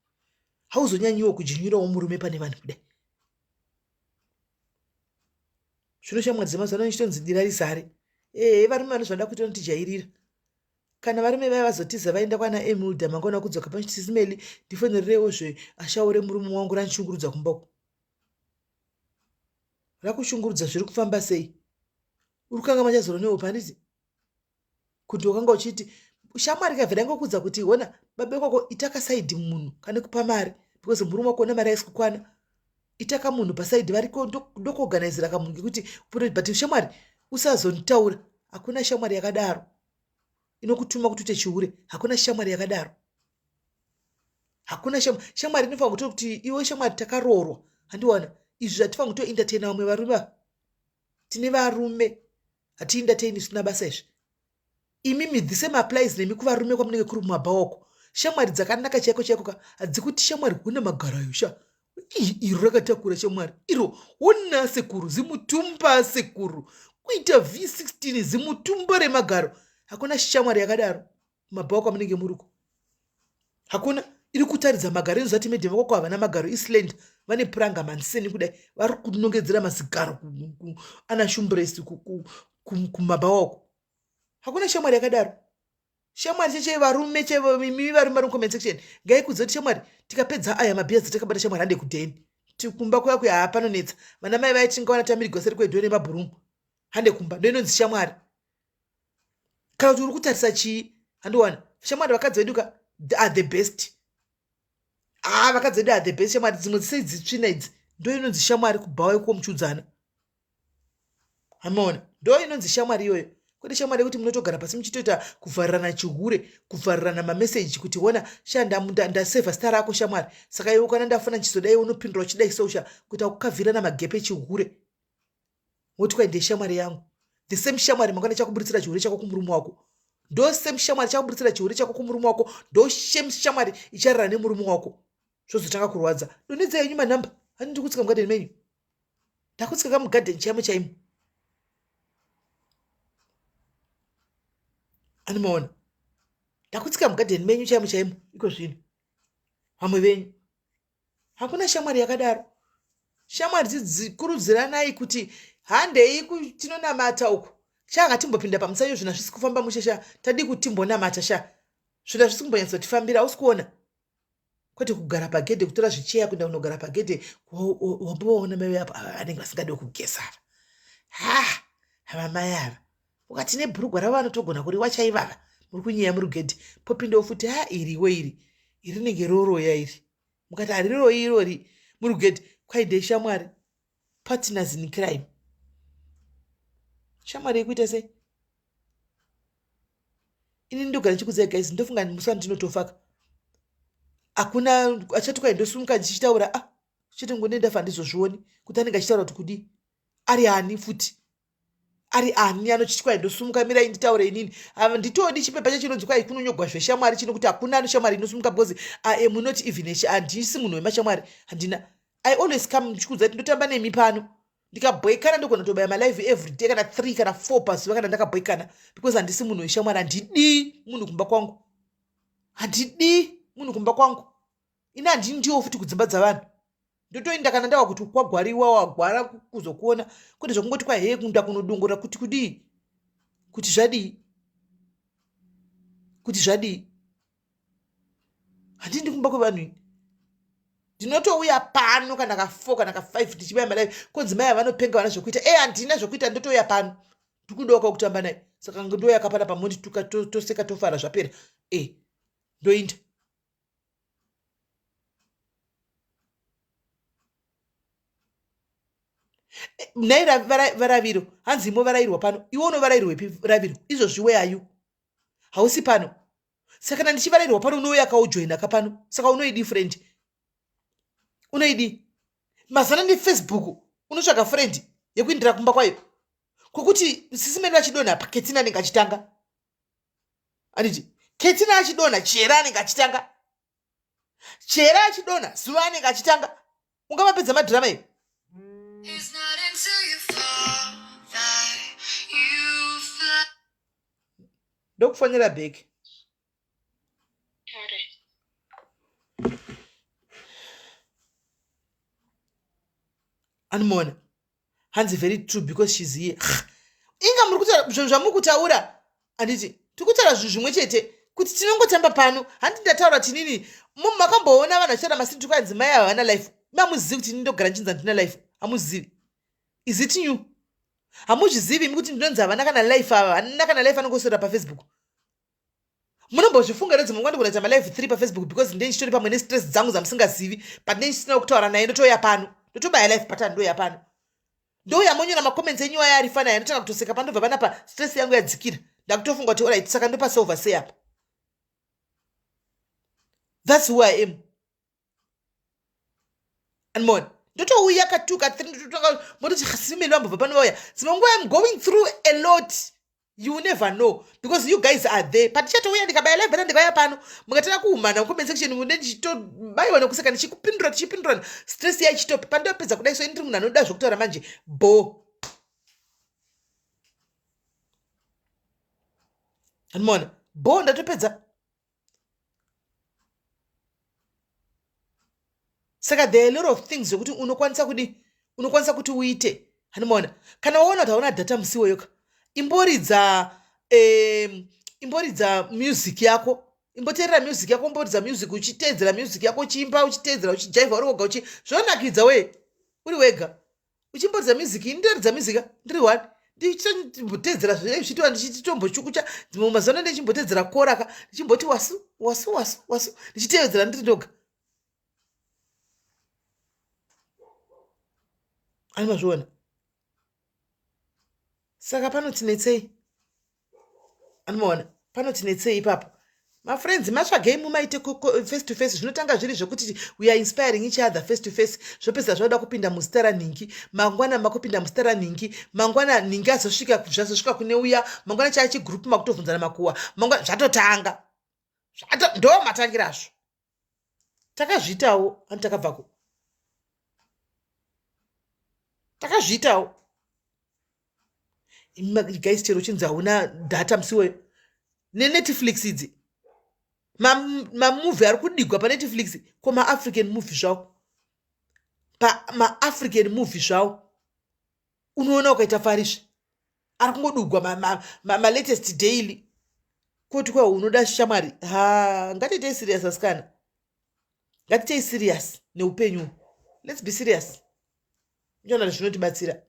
[SPEAKER 1] hauzonyanyiwo kujinyirawo murume pane vanhu kudai." Zvino shamwari dzemazuva ano chitonzi dira rizare. Ehe, varume vano zvanoda kuita notijairira. Kana varume vaya vazotiza vaenda kwana Emilda, mangwana kudzoka pachitisimeli, "Ndifonererewo ashaure, murume wangu ranishungurudza kumba uko, rakushungurudza, zviri kufamba sei?" Uri kanga machazoro nehope, handiti? Kuti wakanga uchiti shamwari kabva dangokudza kuti, "Hona baba kwako, itaka side munhu kane kupa mari, because murume wako ona mari haisi kukwana, itaka munhu paside, variko ndokuorganizira kamunhu kekuti." But shamwari usazonditaura. Hakuna shamwari yakadaro inokutuma kuti uite chihure. Hakuna shamwari yakadaro, hakuna shamwari inofanira kuto kuti, "Iwe shamwari, takaroorwa, handiwana izvi, zvatifanira kutoentertaina vamwe varume. Tine varume, hatientertaini zvisina basa izvi." Imimi the same applies nemi kuvarume kwamunenge kuri mumabhawako. Shamwari dzakanaka chaiko chaiko ka hadzikuti, "Shamwari, huna magarayo sha, iro rakatakura shamwari, iro hona sekuru, zimutumba sekuru, kuita V16, zimutumba remagaro." Hakuna shamwari yakadaro kumabhawa kwamunenge muriko. Hakuna iri kutaridza magaro inozati madam kwako havana magaro island, vane puranga manseni kudai, vari kunongedzera mazigaro ana shumbresi kumabhawa uko. Hakuna shamwari yakadaro. Shamwari cheche varume, imi varume vari mucomment section, ngaikudza kuti, "Shamwari, tikapedza aya mabhiya dzatakabata, shamwari, hande kudheni kumba kuya kuya, haapanonetsa vana mai vai, tingawana tamirigwa seri kwedho nemabhurumu, hande kumba." Ndo inonzi shamwari. Kana kuti uri kutarisa chii? Handiwana shamwari, vakadzi vedu ka are the best. Ah, vakadzi vedu are the best shamwari. Dzimwe dzisei dzitsvina idzi, ndo inonzi shamwari kubhawa iko muchiudzana. Hamaona, ndo inonzi shamwari iyoyo, kwete shamwari yekuti munotogara pasi muchitoita kuvharirana chihure, kuvharirana mameseji kuti ona sha ndasevha zita rako shamwari, saka iwe kana ndafona ndichizodai unopindura uchidai sosha, kuita kukavhirana magepe chihure, woti kwai ndeshamwari yangu. The same shamwari mangwana chakuburitsira chihure chako kumurume wako, ndo same shamwari chakuburitsira chihure chako kumurume wako, ndo same shamwari icharara nemurume wako, zvozotanga kurwadza. Donedza yenyu manhamba, hani ndiri kutsika mugadheni menyu, ndakutsika kamugadheni chaimo chaimo. Animaona, ndakutsika mugadheni menyu chaimo chaimo iko zvino. Vamwe venyu hakuna shamwari yakadaro. Shamwari dzikurudziranai kuti handei tinonamata uku sha, ngatimbopinda pamusayo, zvina zvisi kufamba mushe sha, tadii kuti timbonamata sha, zvina zvisi kumbonyatsotifambira, hausi kuona? Kwete kugara pagedhe, kutora zvicheya kuenda kunogara pagedhe. Wambovaona mai apo ava vanenge vasingadi kugeza ava? Ha, ava mai ava ukati nebhurugwa ravo vanotogona kuriwa chaivava. Muri kunyeya muri gedhe, popindawo futi, ha, iriwo iri iri rinenge roroya iri, mukati hariroyi irori, muri kugedhe kwaide shamwari, partners in crime. Shamwari yekuita sei? Ini ndogara ndichikudzai guys, ndofunga musi wandinotofaka hakuna achati kwai ndosumuka ndichitaura. Ah, chete ngone ndafa handizozvioni kuti anenge achitaura kuti kudii, ari ani futi, ari ani anochiti kwai ndosumuka, mirai nditaure inini. Handitodi chipepa chachinonzi kwai kunonyogwa zveshamwari chino kuti hakuna anoshamwari inosumuka, because I am not even, handisi munhu wemashamwari, handina. I always come ndichikuudza kuti ndotamba nemi pano, ndikabhoikana ndogona kutobaya malive everyday, kana 3 kana 4 pazuva kana ndakabhoikana, because handisi munhu weshamwari. Handidii munhu kumba kwangu, handidii munhu kumba kwangu ini, handindiwo futi kudzimba dzavanhu. Ndotoenda kana ndava kuti kwagwariwa, wagwara kuzokuona, kwete zvekungoti kwahee kunda kunodongora kuti kudii, kuti zvadii, kuti zvadii. Handindi kumba kwevanhu ini, ndinotouya pano kana ka4 kana ka5 ndichibaya malive, konzi mai avanopenga vana zvekuita. E, handina zvekuita, ndotouya pano, ndikudoka kutamba naye, saka ndouya kapana pamondituka, toseka, tofara, zvapera. E, ndoinda. Nhai varaviro, hanzi imo varairwa pano, iwe unovarairwepi raviro izvozvi? Weayu hausi pano, saka kana ndichivarairwa pano unouya kaujoina ka pano, saka unoidi friend, unoidi mazana nefacebook, unotsvaga friend yekuindira kumba kwayo kwekuti sisi mene vachidonha paketina anenge achitanga, anditi ketina achidonha, chera anenge achitanga, chera achidonha, zuva anenge achitanga, ungavapedza madhirama iyo. Ndokufonera bheki. Animona, hanzi very true because she's here. Inga muri kutaura zvinhu zvamuri kutaura, handiti tiri kutaura zvinhu zvimwe chete kuti tinongotamba pano? Handi ndataura tinini, makamboona vanhu vachitaura masiti kwanzi mai ava havana life? Mamuzivi kuti ini ndogara ndichinzi handina life? Hamuzivi? Is it new? Hamuzvizivi imi kuti ndinonzi havana kana life ava, handina kana life, anongoswera pafacebook? Munombozvifunga here? Dzimwe nguva ndigona kuita malive 3 pafacebook because ndee ndichitori pamwe nestress dzangu dzamusingazivi, but ndee ndichisina kutaura naye, ndotouya pano, ndotobaya live button, ndouya pano, ndouya monyora macomments enyu aya ari fana, ndotanga kutoseka pandobva panapa, stress yangu yadzikira, ndakutofunga kuti alright, saka ndopasolva sei apa? That's who I am. Anmon ndotouya ka2 ka3, ndototanga mototi simeli vambobva pano vauya. Dzimwe nguva im going through a lot, you never know, because you guys are there. Patichatouya ndikabaya live bana, ndikauya pano mukatanga kuhumana mucomment section, mune ndichitobayiwa nekuseka, ndichikupindura, tichipindurana, stress yaichitopi pandopedza kudai. So ndiri munhu anoda zvekutaura manje bo, anmona bo, ndatopedza. Saka there are a lot of things zvekuti unokwanisa kudi, unokwanisa kuti uite. Handimaona, kana waona kuti hauna data musi iwoyoka, imboridza imboridza music yako, imboteerera music yako, imboridza music uchiteedzera music yako, uchiimba, uchiteedzera, uchijaivha uri woga, uchi zvonakidza we uri wega uchimboridza music. Ini ndoridza music ndiri one. Ndichimbotedzera zvichiitwa ndichitombochukucha dzimwe mazuva ano ndichimbotedzera koraka ndichimboti wasu wasu wasu wasu ndichitevedzera ndiri ndoga. Ani mazviona? Saka panotinetsei? Anomaona panotinetsei ipapo? Mafriends matsvagei mumaite face to face. Zvinotanga zviri zvekuti we are inspiring each other face to face, zvopedza zvauda kupinda muzita ranhingi, mangwana makupinda muzita ranhingi, mangwana nhingi azosvika, zvazosvika kune uya, mangwana chaa chigroup makutovhunzana makuwa, mangwana zvatotanga zvato ndo matangirazvo. Takazviitawo ani takabvako, takazviitawo guys. Chero chinzi hauna data musi iwoyo nenetflix idzi, mamovie ari kudigwa panetflix, ko maafrican movie zvawo, pamaafrican movie zvawo unoona ukaita farizve ari kungodugwa malatest ma, ma daily koti kwa unoda shamwari. Ha, ngatiitei serious asikana, ngatitei serious neupenyu. Let's be serious, ndiona zvinotibatsira.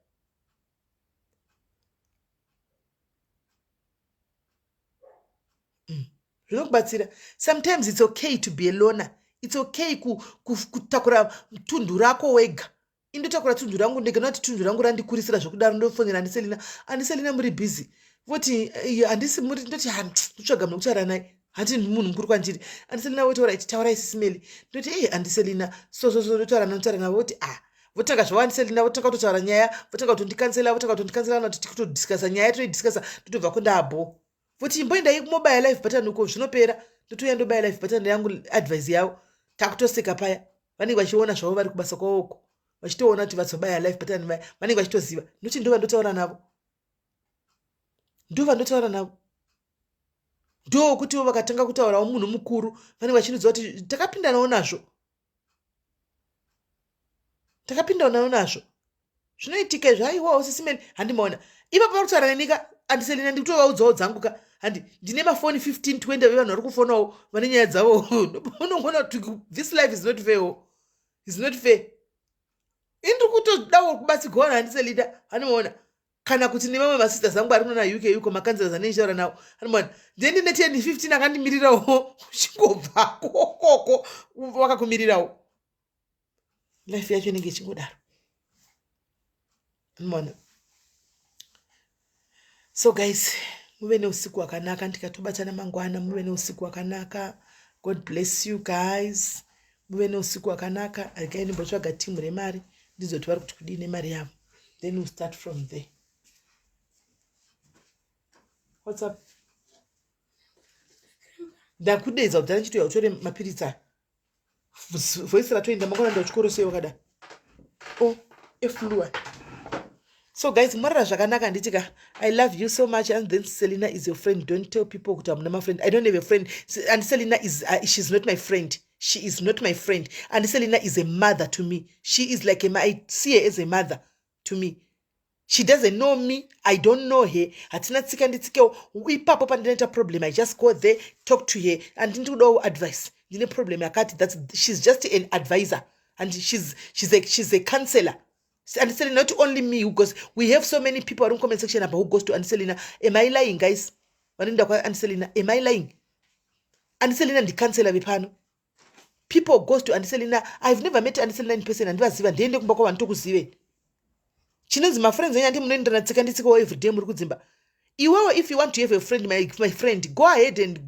[SPEAKER 1] Zvinokubatsira. Sometimes it's okay to be a loner. It's okay kutakura tundu rako wega. Indotakura tundu rangu ndega, noti tundu rangu randikurisira zvekudaro, ndofonera andiselina. Andiselina, muri busy? Voti handisi muri. Ndoti ha, ndotsvaga munhu wekutaura naye, handi munhu mukuru kwandiri. Andiselina voti alright, taurai sisimeli. Ndoti ei, andiselina, so so so, ndotaura ndotaura navo. Voti ah, votanga zvavo andiselina, votanga kutotaura nyaya, votanga kutondikansela, votanga kutondikansela kana kuti kutodiscussa nyaya, toidiscussa, ndotobva kundabo. Voti imboendai kumobaya live button uko, zvinopera. Ndotouya ndobaya live button yangu, advice yavo, takutoseka paya. Vanenge vachiona zvavo vari kubasa kwavo uko, vachitoona kuti vazobaya live button vaya, vanenge vachitoziva nokuti ndova ndotaura navo, ndova ndotaura navo, ndokutiwo vakatanga kutaurawo munhu mukuru, vanenge vachinoziva kuti takapindanawo nazvo, takapindanawo nazvo, zvinoitika izvo. Aiwawo sisimeni, handimaona ipapo vari kutaura nenika andiselina, ndikutovaudzawo dzangu ka. Handi ndine mafoni 15 20 vevanhu vari kufonawo vane nyaya dzavo. Unongoona kuti this life is not fair, is not fair. Indiri kutodawo kubatsirwa vanhu handiselina, handimaona kana kuti nevamwe masisters angu ari kunana UK uko, makanzera anendichitaura navo, handimaona ndiye ndine 10 15 akandimirirawo, uchingobva kokoko wakakumirirawo. Life yacho inenge ichingodaro, handimaona. So guys, muve neusiku hwakanaka, ndikatobatana mangwana. Muve neusiku hwakanaka. God bless you guys, muve neusiku hwakanaka. Regai ndimbotsvaga timu remari, ndizoti vari kuti kudii nemari yavo, then we'll start from there. What's up? Ndakudedza kudhara ndichitouya utore mapiritsi aya. Voice ratoenda, mangwana ndachikoro sei wakadai? O eflua. So guys, morara zvakanaka, handiti ka? I love you so much. And then Selina is your friend. Don't tell people kuti hamuna mafriend. I don't have a friend, and Selina is she's not my friend. She is not my friend, and Selina is a mother to me. She is like a, I see her as a mother to me. She doesn't know me, I don't know her, hatina tsika nditsikewo. Ipapo pandinoita problem, I just go there, talk to her, and ndikudawo advice, ndine problem yakati. That's, she's just an advisor and she's a counselor. And Selina, not only me who goes, we have so many people in comment section about who goes to Anselina. Am I lying, guys? Vanoenda kwaAnselina, am I lying? Anselina ndicounselor vepano. People goes to Anselina. I've never met Anselina in person, handivaziva. Ndiende kumba kwavanhu tokuzive chinonzi mafriends enyu, andi munoenderana tsika nditsikawo everyday muri kudzimba. Iwewo, if you want to have a friend, my friend, go ahead and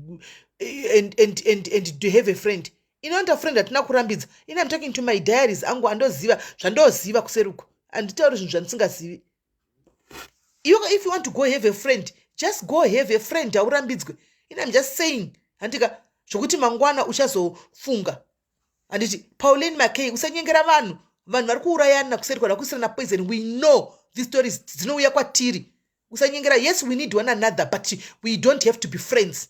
[SPEAKER 1] to have a friend. Inoita friend, hatina kurambidza. Ini am talking to my diaries angu andoziva zvandoziva kuseruko, handitauri zvinhu zvandisingazivi. Iwe, if you want to go have a friend, just go have a friend, haurambidzwe. Ini am just saying, handika zvokuti mangwana uchazofunga, handiti? Pauline Mackay, usanyengera vanhu. Vanhu vari kuurayana kuseri kwada kuisirana poison. We know these stories dzinouya kwatiri. Usanyengera. Yes, we need one another, but we don't have to be friends.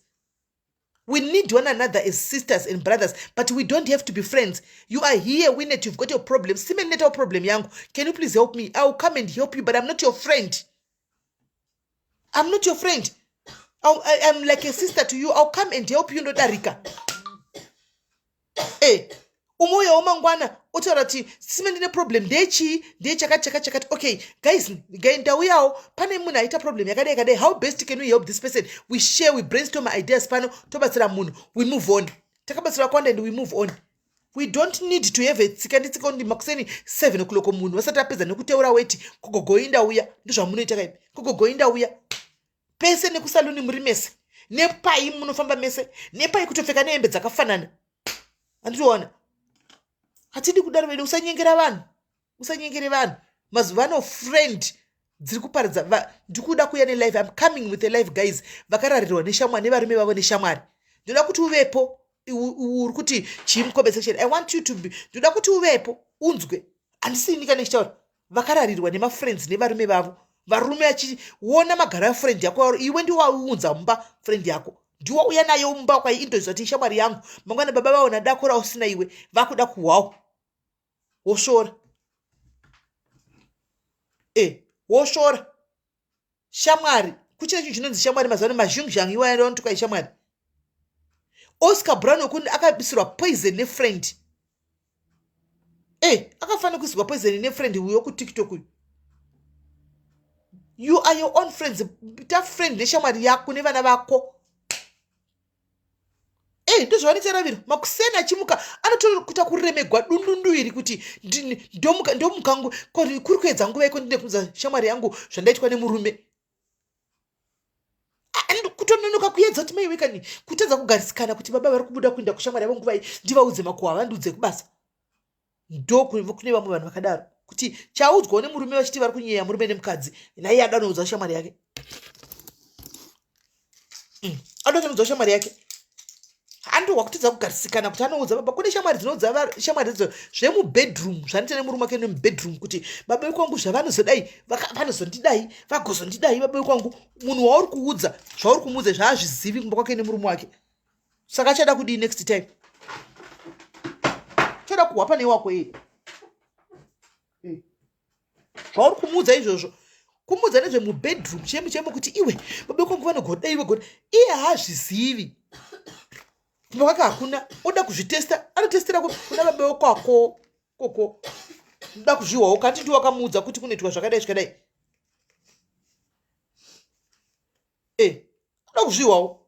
[SPEAKER 1] We need one another as sisters and brothers, but we don't have to be friends. You are here, Winnet, you've got your problem. Simenetawo problem yangu, can you please help me? I will come and help you, but I'm not your friend. I'm not your friend. I'm like a sister to you. I'll come and help you, ndodarika. E Umwe uyawo mangwana otaura kuti sime ndine problem ndeyechii, ndeye chakati chakati chakati. Okay guys, ndauyawo pane munhu aita problem yakadai yakadai. How best can we help this person? We share, we brainstorm ideas pano, tobatsira munhu, we move on. Takabatsira vakawanda and we move on. We don't need to have a tsika nditsika ndi makuseni 7 o'clock munhu vasati apedza nekuteura weti kogogoi ndauya. Ndozvamunoita kaipi, kogogoi ndauya pese nekusaluni muri mese, nepai munofamba mese, nepai kutopfeka nehembe dzakafanana. Handitoona, hatidi kudaro vedu. Usanyengera vanhu, usanyengere vanhu. Mazuva ano friend dziri kuparidza. Ndikuda kuuya nelive. I'm coming with a live, guys. Vakararirwa neshamwari, nevarume vavo neshamwari. Ndoda kuti uvepo. Uri kuti chii mucomment section? I want you to be, ndoda kuti uvepo unzwe. Handisini kana ndichitaura. Vakararirwa nemafriends nevarume vavo, varume achiona magaro afriend yako. Iwe ndiwaiunza mumba friend yako, ndiwauya nayo mumba kwaiindoziva kuti ishamwari yangu. Mangwana baba vaona dako rausina iwe, vakuda kuhwawo, wosvora e wosvora shamwari. Kuchine chinhu chinonzi shamwari mazuva ano, mazhungzhang iwaya vanotuka ishamwari. Oscar Brown wekuti akabisirwa poison nefriend e akafanira kuisirwa poison nefriend uyo kuTikTok uyu. You are your own friends. Ta friend neshamwari yako nevana vako. E ndozvavanoita raviro. Makuseni achimuka anotokuta kuremegwa dundundu iri kuti ndomuka kuri kuedza nguva iko ndine kunza shamwari yangu zvandaitwa nemurume. Kutononoka kuedza kuti maiwe kani, kutadza kugarisikana kuti baba vari kubuda kuenda kushamwari yavo nguvai, ndivaudze makuhwa, vandiudze kubasa. Ndo kune vamwe vanhu vakadaro kuti chaudzwawo nemurume vachiti vari kunyeya murume nemukadzi, naiye adanoudza shamwari yake, Adanoudza shamwari yake. Andohwa kutadza kugarisikana kuti anoudza baba. Kune shamwari dzinoudza shamwari dzidzo zvemubedroom zvanoita nemurume wake nemubedroom, kuti baba vekwangu zvavanozodai, vanozondidai, vagozondidai baba vekwangu. Munhu wauri kuudza zvauri kumuudza zvaazvizivi kumba kwake nemurume wake, saka achada kudii next time? Chada kuhwa pane wako iye zvauri kumuudza izvozvo, kumuudza nezvemubedroom chemo chemo kuti iwe baba kwangu vanogodai vagoda, iye haazvizivi kumba kwake hakuna. Oda kuzvitesta, anotestera kuna baba wekwako koko. Uda kuzvihwawo kandi ndiwo wakamuudza kuti kunoitwa zvakadai zvakadai. E oda kuzvihwawo.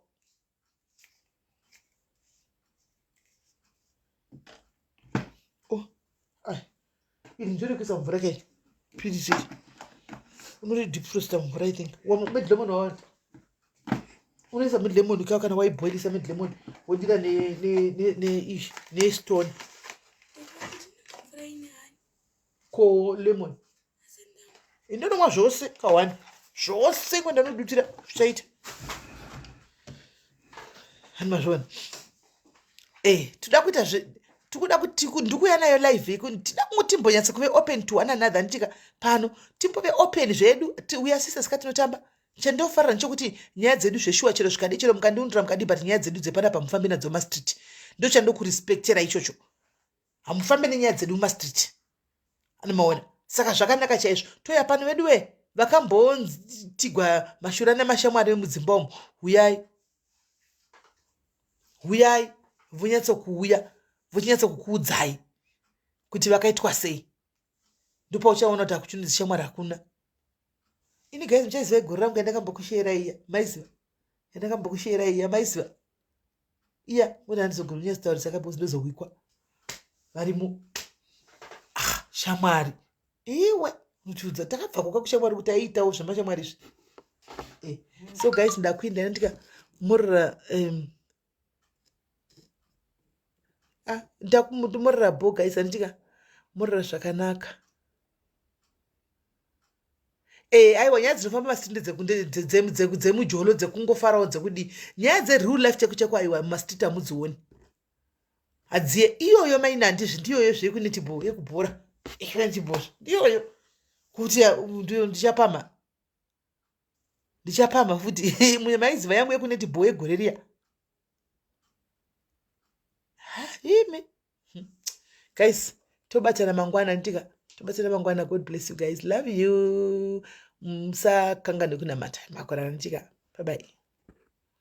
[SPEAKER 1] Oh, iri ndiro rekuisa mvura kai, pirisi iri unori deep frosta mvura. I think mid lemon wawana, unoisa mid lemon ka, kana waiboilisa mid lemon wodira nestone ko lemon. Indonomwa zvose kawani, zvose kwendanodutira zvichaita. Hani mazviona? E toda kuita zve tikuda kuti ndikuuya nayo live iku. Tida kungo timbonyatsa kuve open to one another nditika pano, timbove open zvedu. Uya sisters katinotamba. Chandofarira nechekuti nyaya dzedu zveshuwa, chero zvikadi, chero mukandiundura mukadi, but nyaya dzedu dzepanapa mufambi nadzo mastreet. Ndochandokurespectera ichocho, hamufambi nenyaya dzedu mumastreet, anomaona. Saka zvakanaka chaizvo. Toya pano vedu we vakambontigwa mashura nemashamwari vemudzimba umu, huyai, huyai vonyatsokuuya vochinyatsokukuudzai kuti vakaitwa sei. Ndopauchaona kuti hakuchunidzi shamwari hakuna. Ini guys, muchaiziva igore rangu yandakambokushera iya, maiziva yandakambokushera iya, maiziva iya muna handizogona kunyatsotaurisa kabhozi ndozowikwa varimo. Ah, shamwari iwe unotiudza takabva koka kushamwari kuti aiitawo zvemashamwari izvi. So guys, ndakuinda ndika murira ah, ndakumurira bo guys, andika murira zvakanaka. Aiwa, nyaya dzinofamba mastreet dzemujolo, dzekungofarawo, dzekudii, nyaya dzereal life cheko cheko, aiwa, mumastreet hamudzioni, hadziye. Iyoyo mainandizvi ndiyoyo zvekunetball yekubhora, ekunetball ndiyoyo kuti ndichapamha, ndichapamha futi. Maiziva yangu yekunetball yegore riya imi. Guys, tobatana mangwana ndika, tobatana mangwana. God bless you guys, love you. Musakanganwe kunamata makorana ndika. Bye bye.